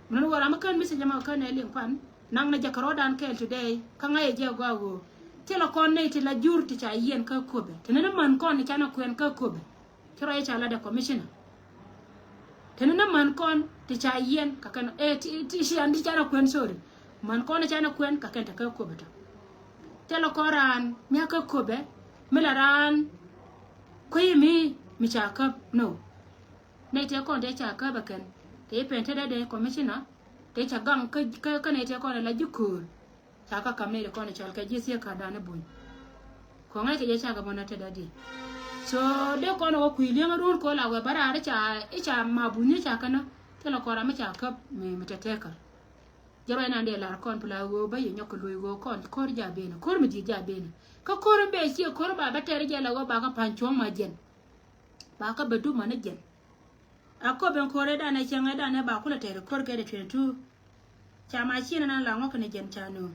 Min wä ram mi kään mi thiec ɛmɔ kään ɛ liŋ kuan naŋ ni jɛ kɛ rɔɔdan kɛɛl today kä ŋa̱c ɛ jɛ gɔaa ɣöö thilɛ kɔn nɛy ti la jur ti ca yiɛn kä Aköbɛ te ni ni män kɔn ni canɛ kuɛn kä Aköbɛ. Ci ruac ca lat ɛ commissioner. Teni ni män kɔn ti ca yiɛn ka kɛn ɛ ti ti ci an ti ca na kuɛn, sorry. Män kɔn ti ca na kuɛn ka kɛn te kä Aköbɛ tɔ. Thilɛ kɔn raan miak kä Aköbɛ mi la raan kui̱ mi mi ca käp no. Nɛy tëë kɔn tëë ca käp ɛ kɛn tëë pɛn te dee dee commissioner tëë ca gaŋ kä kä kä nɛy tëë kɔn ɛ la ji̱ köör. Ca kä kam ni ri kɔn i̱ cɔl kɛ ji̱ thiek ka̱dan i̱ buny. Kɔŋɛ kɛ jɛ ca kɛ bä nä te dadi. So dee kɔn wä kui̱ li̱eŋ run kɔ la wɛ bä raar i̱ ca i̱ ca ma buny i̱ ca känä. Thilɛ kɔn ram i̱ ca käp mi mi te tekä. Jɛ ruac nan dee lar kɔn pla ɣöö bä yɛ nyɔk kɛ luɔ̱c ɣöö kɔn ko̱r ja benä ko̱r mi di̱i̱t ja benä. Kä ko̱r in bee ciɛ ko̱r ba bä tɛr i̱ jɛ la ɣöö ba kä pa̱ny cuɔ̱ŋ ma jɛn. Ba kä bɛ dup ma ni jɛn. A kop in ko̱r ɛ danɛ cäŋ ɛ danɛ ba kulɛ tɛr ko̱r kɛ dee twenty two. Ca ma cin nan la ŋɔk ni jɛn ca nu.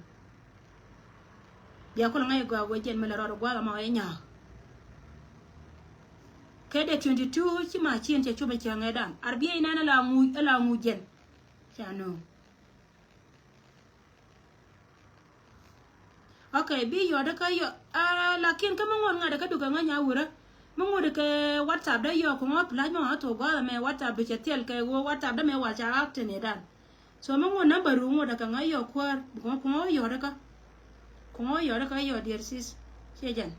Bia kulɛ ŋa̱c gɔaa wee jɛn mi lɛ rɔɔd gua̱a̱th ama wee nya̱a̱k. Kɛ dee twenty two ci ma cin cɛ cop in cäŋ ɛ dan ar biɛ inan ɛ la ŋu ɛ la ŋu jɛn ca nu. Ok, bi yɔt kä yɔ, ah, lakin kä mi ŋuɔt ŋa̱t kä dukɛ ŋäc nya wurä. Mi ŋuɔt kɛ WhatsApp dä yɔ kuŋä plany mɔ a thok gua̱a̱th mɛ WhatsApp du cɛ thiɛl kɛ wä WhatsApp dä mɛ wal ca active ni dan. So mi ŋuɔt number ru ŋuɔt kɛ ŋäc yɔ kuäär kuŋä kuŋä yɔt kä. Kuŋä yɔt kä yɔ dear sis. Ciɛ jɛn.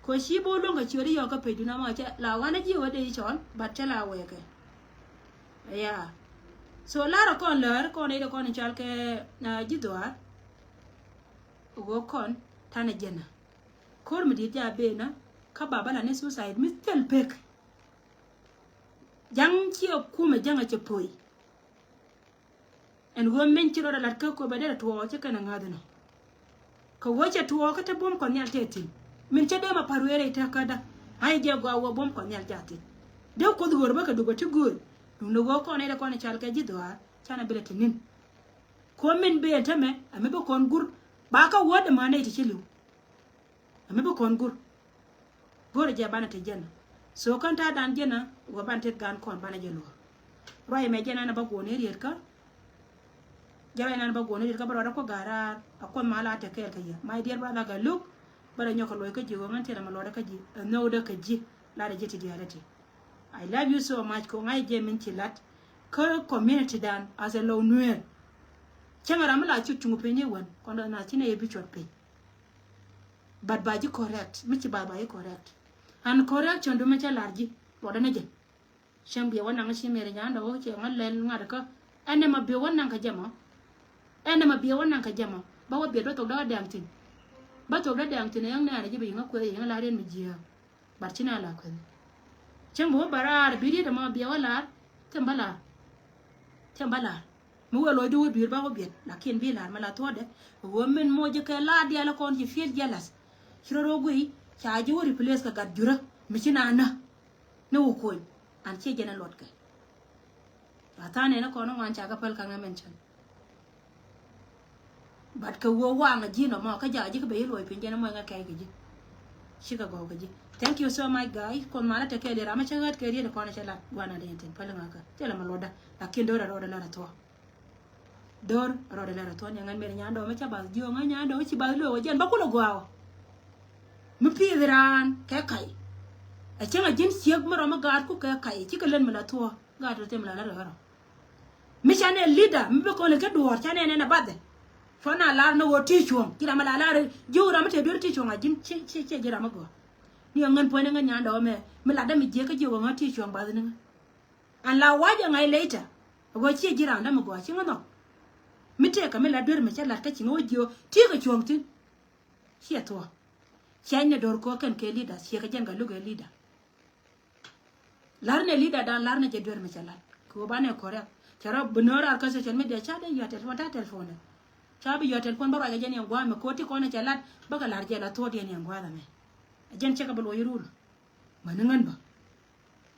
Kɔ ci bo luŋ kɛ ciöt yɔ kä page du na mɔ cɛ la wanɛ ji̱ wä dee cɔl but cɛ la wɛɛkɛ. Yeah. So lar kɔn lär kɔn i̱ kɔn i̱ cal kɛ, ah, ji̱ dhuaar. Ɣöö kɔn tanɛ jɛnä. Ko̱r mi di̱i̱t ja benä kä baba la ni suicide mi thil pek. Ja̱ŋ ciɛ kumɛ ja̱ŋ a cɛ po̱i. Ɛn ɣöö min ci rɔɔdɛ lat kä Aköbɛ derɛ tuɔɔk ci kɛn a ŋäth inɔ. Kɛ ɣöö cɛ tuɔɔk kä te buɔ̱m kɔn nhial tɛ thi̱n. Min cä dee ma pa̱r wee rɛy te kädä. Ɣa̱c jɛ gɔaa ɣöö buɔ̱m kɔn nhial ca thi̱n. Dee Kuoth ɣöör bä kɛ dukɛ ti gööl. Duundɛ ɣöö kɔn nɛy dee kɔn cal kɛ ji̱ dhuaar canɛ bi lɛ te ni̱n. Kuɔ̱m min ben tämɛ ɛ mi bi kɔn gur. Ba kä wädɛ ma nɛy ti ci li̱w. Ɛ mi bi kɔn gur. Go̱rɛ jɛ banɛ te jɛnä. So kän ta̱a̱ dan jɛnä wä banɛ tet gan kɔn banɛ jɛ luɔ̱r. Ruac mɛ jɛn ɛn a bä guɔ̱n i̱ riet kä. Jɛ ruac ɛn a bä guɔ̱n i̱ riet kä bä ruɔdä kuɔ ga̱raar a kuɔth ma la te kɛɛl kä yɛ. My dear brother Galuk, bä rɛ nyɔk kɛ luɔc kä ji̱ ɣöö ŋän tiɛn a ma luɔdä kä ji̱ ɛ nhökdä kä ji̱. Latdɛ ji̱ ti diaal ɛ ti. I love you so much kɛ ɣöö ŋa̱c jɛ min ci lat. Kä community dan as a low nueer. Cäŋ ram mi la cut cuŋ piny i̱ wän kɔn dɔ̱ na ci nɛ yɛ bi cuɔt piny. But ba ji̱ correct mi ci ba ba ji̱ correct. And correction du mi cä lar ji̱ luɔtdä ni jɛ. Cäŋ biɛ wä naŋ ci mɛri nyan dɔ̱ wä cɛ ŋä lɛl ŋa̱t kä. Ɛn ɛmɔ biɛ wä naŋ kä jɛ mɔ. Ɛn ɛmɔ biɛ wä naŋ kä jɛ mɔ. Ba wä biɛt ba thok dee wä dɛŋ thi̱n. Ba thok dee dɛŋ thi̱n ɛ yäŋ nɛɛnɛ ji̱ bi yiŋä kueth ɛ yäŋä la riɛn mi jiääk. But ci na la kueth. Cäŋ bi wä bä raar bi riet ɛmɔ biɛ wä lar. Thim bä lar. Thim bä lar. Mi wee lɔcdu wä dui̱r ba wä biɛt. Lakin bi lar mi la thuɔ̱ɔ̱dɛ. Wee min moc kɛ la diaal kɔn ci feel jealous. Ci rɔ rɔ guiy ca ji̱ wä replace kɛ gat jurä mi ci na nä. Ni wä kuny an ciɛ jɛn ɛ luɔtkɛ. A tha̱a̱ŋ nɛn ɛ kɔn ɛ ŋuan ca kɛ päl kaŋɛ mention. But kɛ wee waŋ a ji̱n ɔmɔ kä jakä ji̱ kä ben i̱ luɔc piny jɛn ɛ muɔc ŋä kɛy kɛ ji̱. Cikɛ gɔw kɛ ji̱. Thank you so much guys. Kuoth malä tekɛ liɛr amä cä ɣät kɛ riet kɔn cɛ lat gua̱n a dee tin päl ŋä kä thilɛ mɛ luɔtdä. Lakin do̱r a rɔɔdɛ lär a thuɔ̱k. Do̱r a rɔɔdɛ lär a thuɔ̱k ni ŋän mɛn nyandɔɔ mɛ cä bath jiöŋä nyandɔɔ ci bath lo̱o̱k a jɛn bä kulɛ gua̱a̱ wä. Mi pi̱i̱th raan kɛ kac. Ɛ cäŋ a ji̱n ciek mi rɔm mi gaatku kɛ kac cikɛ lät mi la thuɔ̱k gaat rɔ thim la lät rɔ. Mi ca nɛ leader mi bi kɔn lɛ kä duɔ̱ɔ̱r ca nɛ nɛn a bath. Cuɔ na lar ni ɣöö ti cuɔ̱ŋ ji̱ ram mi la lar ji̱ ram mi te duer ti cuɔ̱ŋ a ji̱n ciɛ ciɛ ji̱ ram mi gɔaa. Ni ɛ ŋän puɔ̱ny ni ŋän nyandɔɔ mɛ mi latdä mi jiäk kä ji̱ ɣöö ŋä ti cuɔ̱ŋ bath ni ŋä. An la wac ɛ ŋa̱c later. Ɛ ɣöö ciɛ ji̱ ram dä mi gɔaa ci ŋä nhɔk. Mi tëëkä mi la duer mi cä lat kä ci ŋä wä jiö ti kɛ cuɔ̱ŋ thi̱n. Ciɛ thuɔ̱k. Ciac ni do̱r kɔ kɛn kɛ leader ciɛ kɛ jɛn kɛ luk ɛ leader. Lar ni leader dan lar ni jɛ duer mi cɛ lat kɛ wä banɛ correct. Cɛ rɔ bi nöör ar kä social media ca dee yua telephone ta telephone dɛ. Ca bi yua telephone bä ruac kɛ jɛ ni ɛn gua̱a̱ mi ko̱ ti kɔn cɛ lat bä kɛ lar jɛ la thuɔ̱ɔ̱diɛn ni ɛn gua̱a̱ mɛ. Ɛ jɛn cɛ kɛ bi luɔc rul. Mani ŋän bä.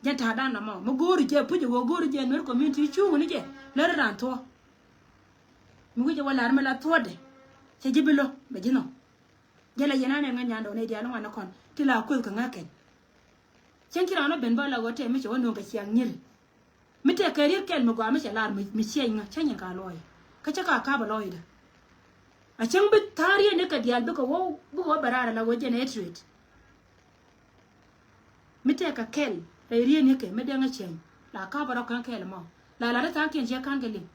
Jɛn ta̱a̱ dan na mɔ mi go̱o̱ri jɛ puc ɛ wä go̱o̱ri jɛ nuer community cuŋ ni jɛ lär ran thuɔ̱ɔ̱. Mi wi̱c ɛ wä lar mi la thuɔ̱ɔ̱dɛ. Cɛ ji̱ bi lo̱ bɛ ji̱ nhɔk. Jɛ la yɛn anɛ ŋä nyandɛ wä nɛ diaal ŋuan ni kɔn ti la kueth kɛ ŋäkɛn. Cieŋ ci raan ɔ ben bä la ɣöö tɛm mi cɛ wä nööŋ kɛ ciaŋ nyiri. Mi tɛk kɛ riet kɛl mi gɔaa mi cɛ lar mi ciɛny ŋä cä nyin ka lɔɔy. Kä cä ka ka̱p ɛ lɔɔydä. A cäŋ bi tha̱a̱ŋ riet ni kɛ diaal bikɛ wä bikɛ wä bɛ raar ɛ la ɣöö jɛn ɛ tret. Mi tɛk kɛ kɛl rɛy riet ni kɛ mi dee ŋä ciɛny la ka̱p ɛ rɔ kɛn kɛl ɛmɔ la la ri tha̱a̱ŋkiɛn ciɛ ka̱n kɛ liŋ.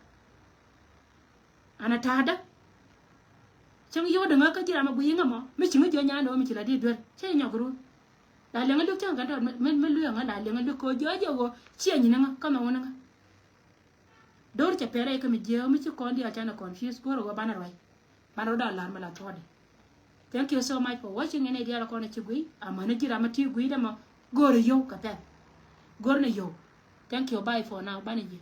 An a ta̱a̱dä. Cäŋ yio̱w däŋä kä ji̱ ram a guiy iŋä mɔ mi ci ŋä jiɔ nyan dɔ̱ŋ mi ci la di̱t duer cä nyɔk run. La liɛŋä luk cäŋ kɛn tɔt mi lueŋä la liɛŋä luk kɛ jiɔ jiɛ ɣöö ciɛ nyin iŋä kä mɛ wun iŋä. Do̱r cɛ pɛrɛ ikä mi jiɛ mi ci kɔn diaal canɛ confuse go̱r ɣöö banɛ ruac. Banɛ rɔ da̱a̱ la̱r mi la thuɔ̱ɔ̱dɛ. Thank you so much for watching. Ɛn ɛ diaal kɔn a ci guiy amäni ji̱ ram a ti guiy dämɔ go̱r a yio̱w kɛ pɛn. Go̱r ni yio̱w. Thank you, bye for now. Banɛ jiɛ.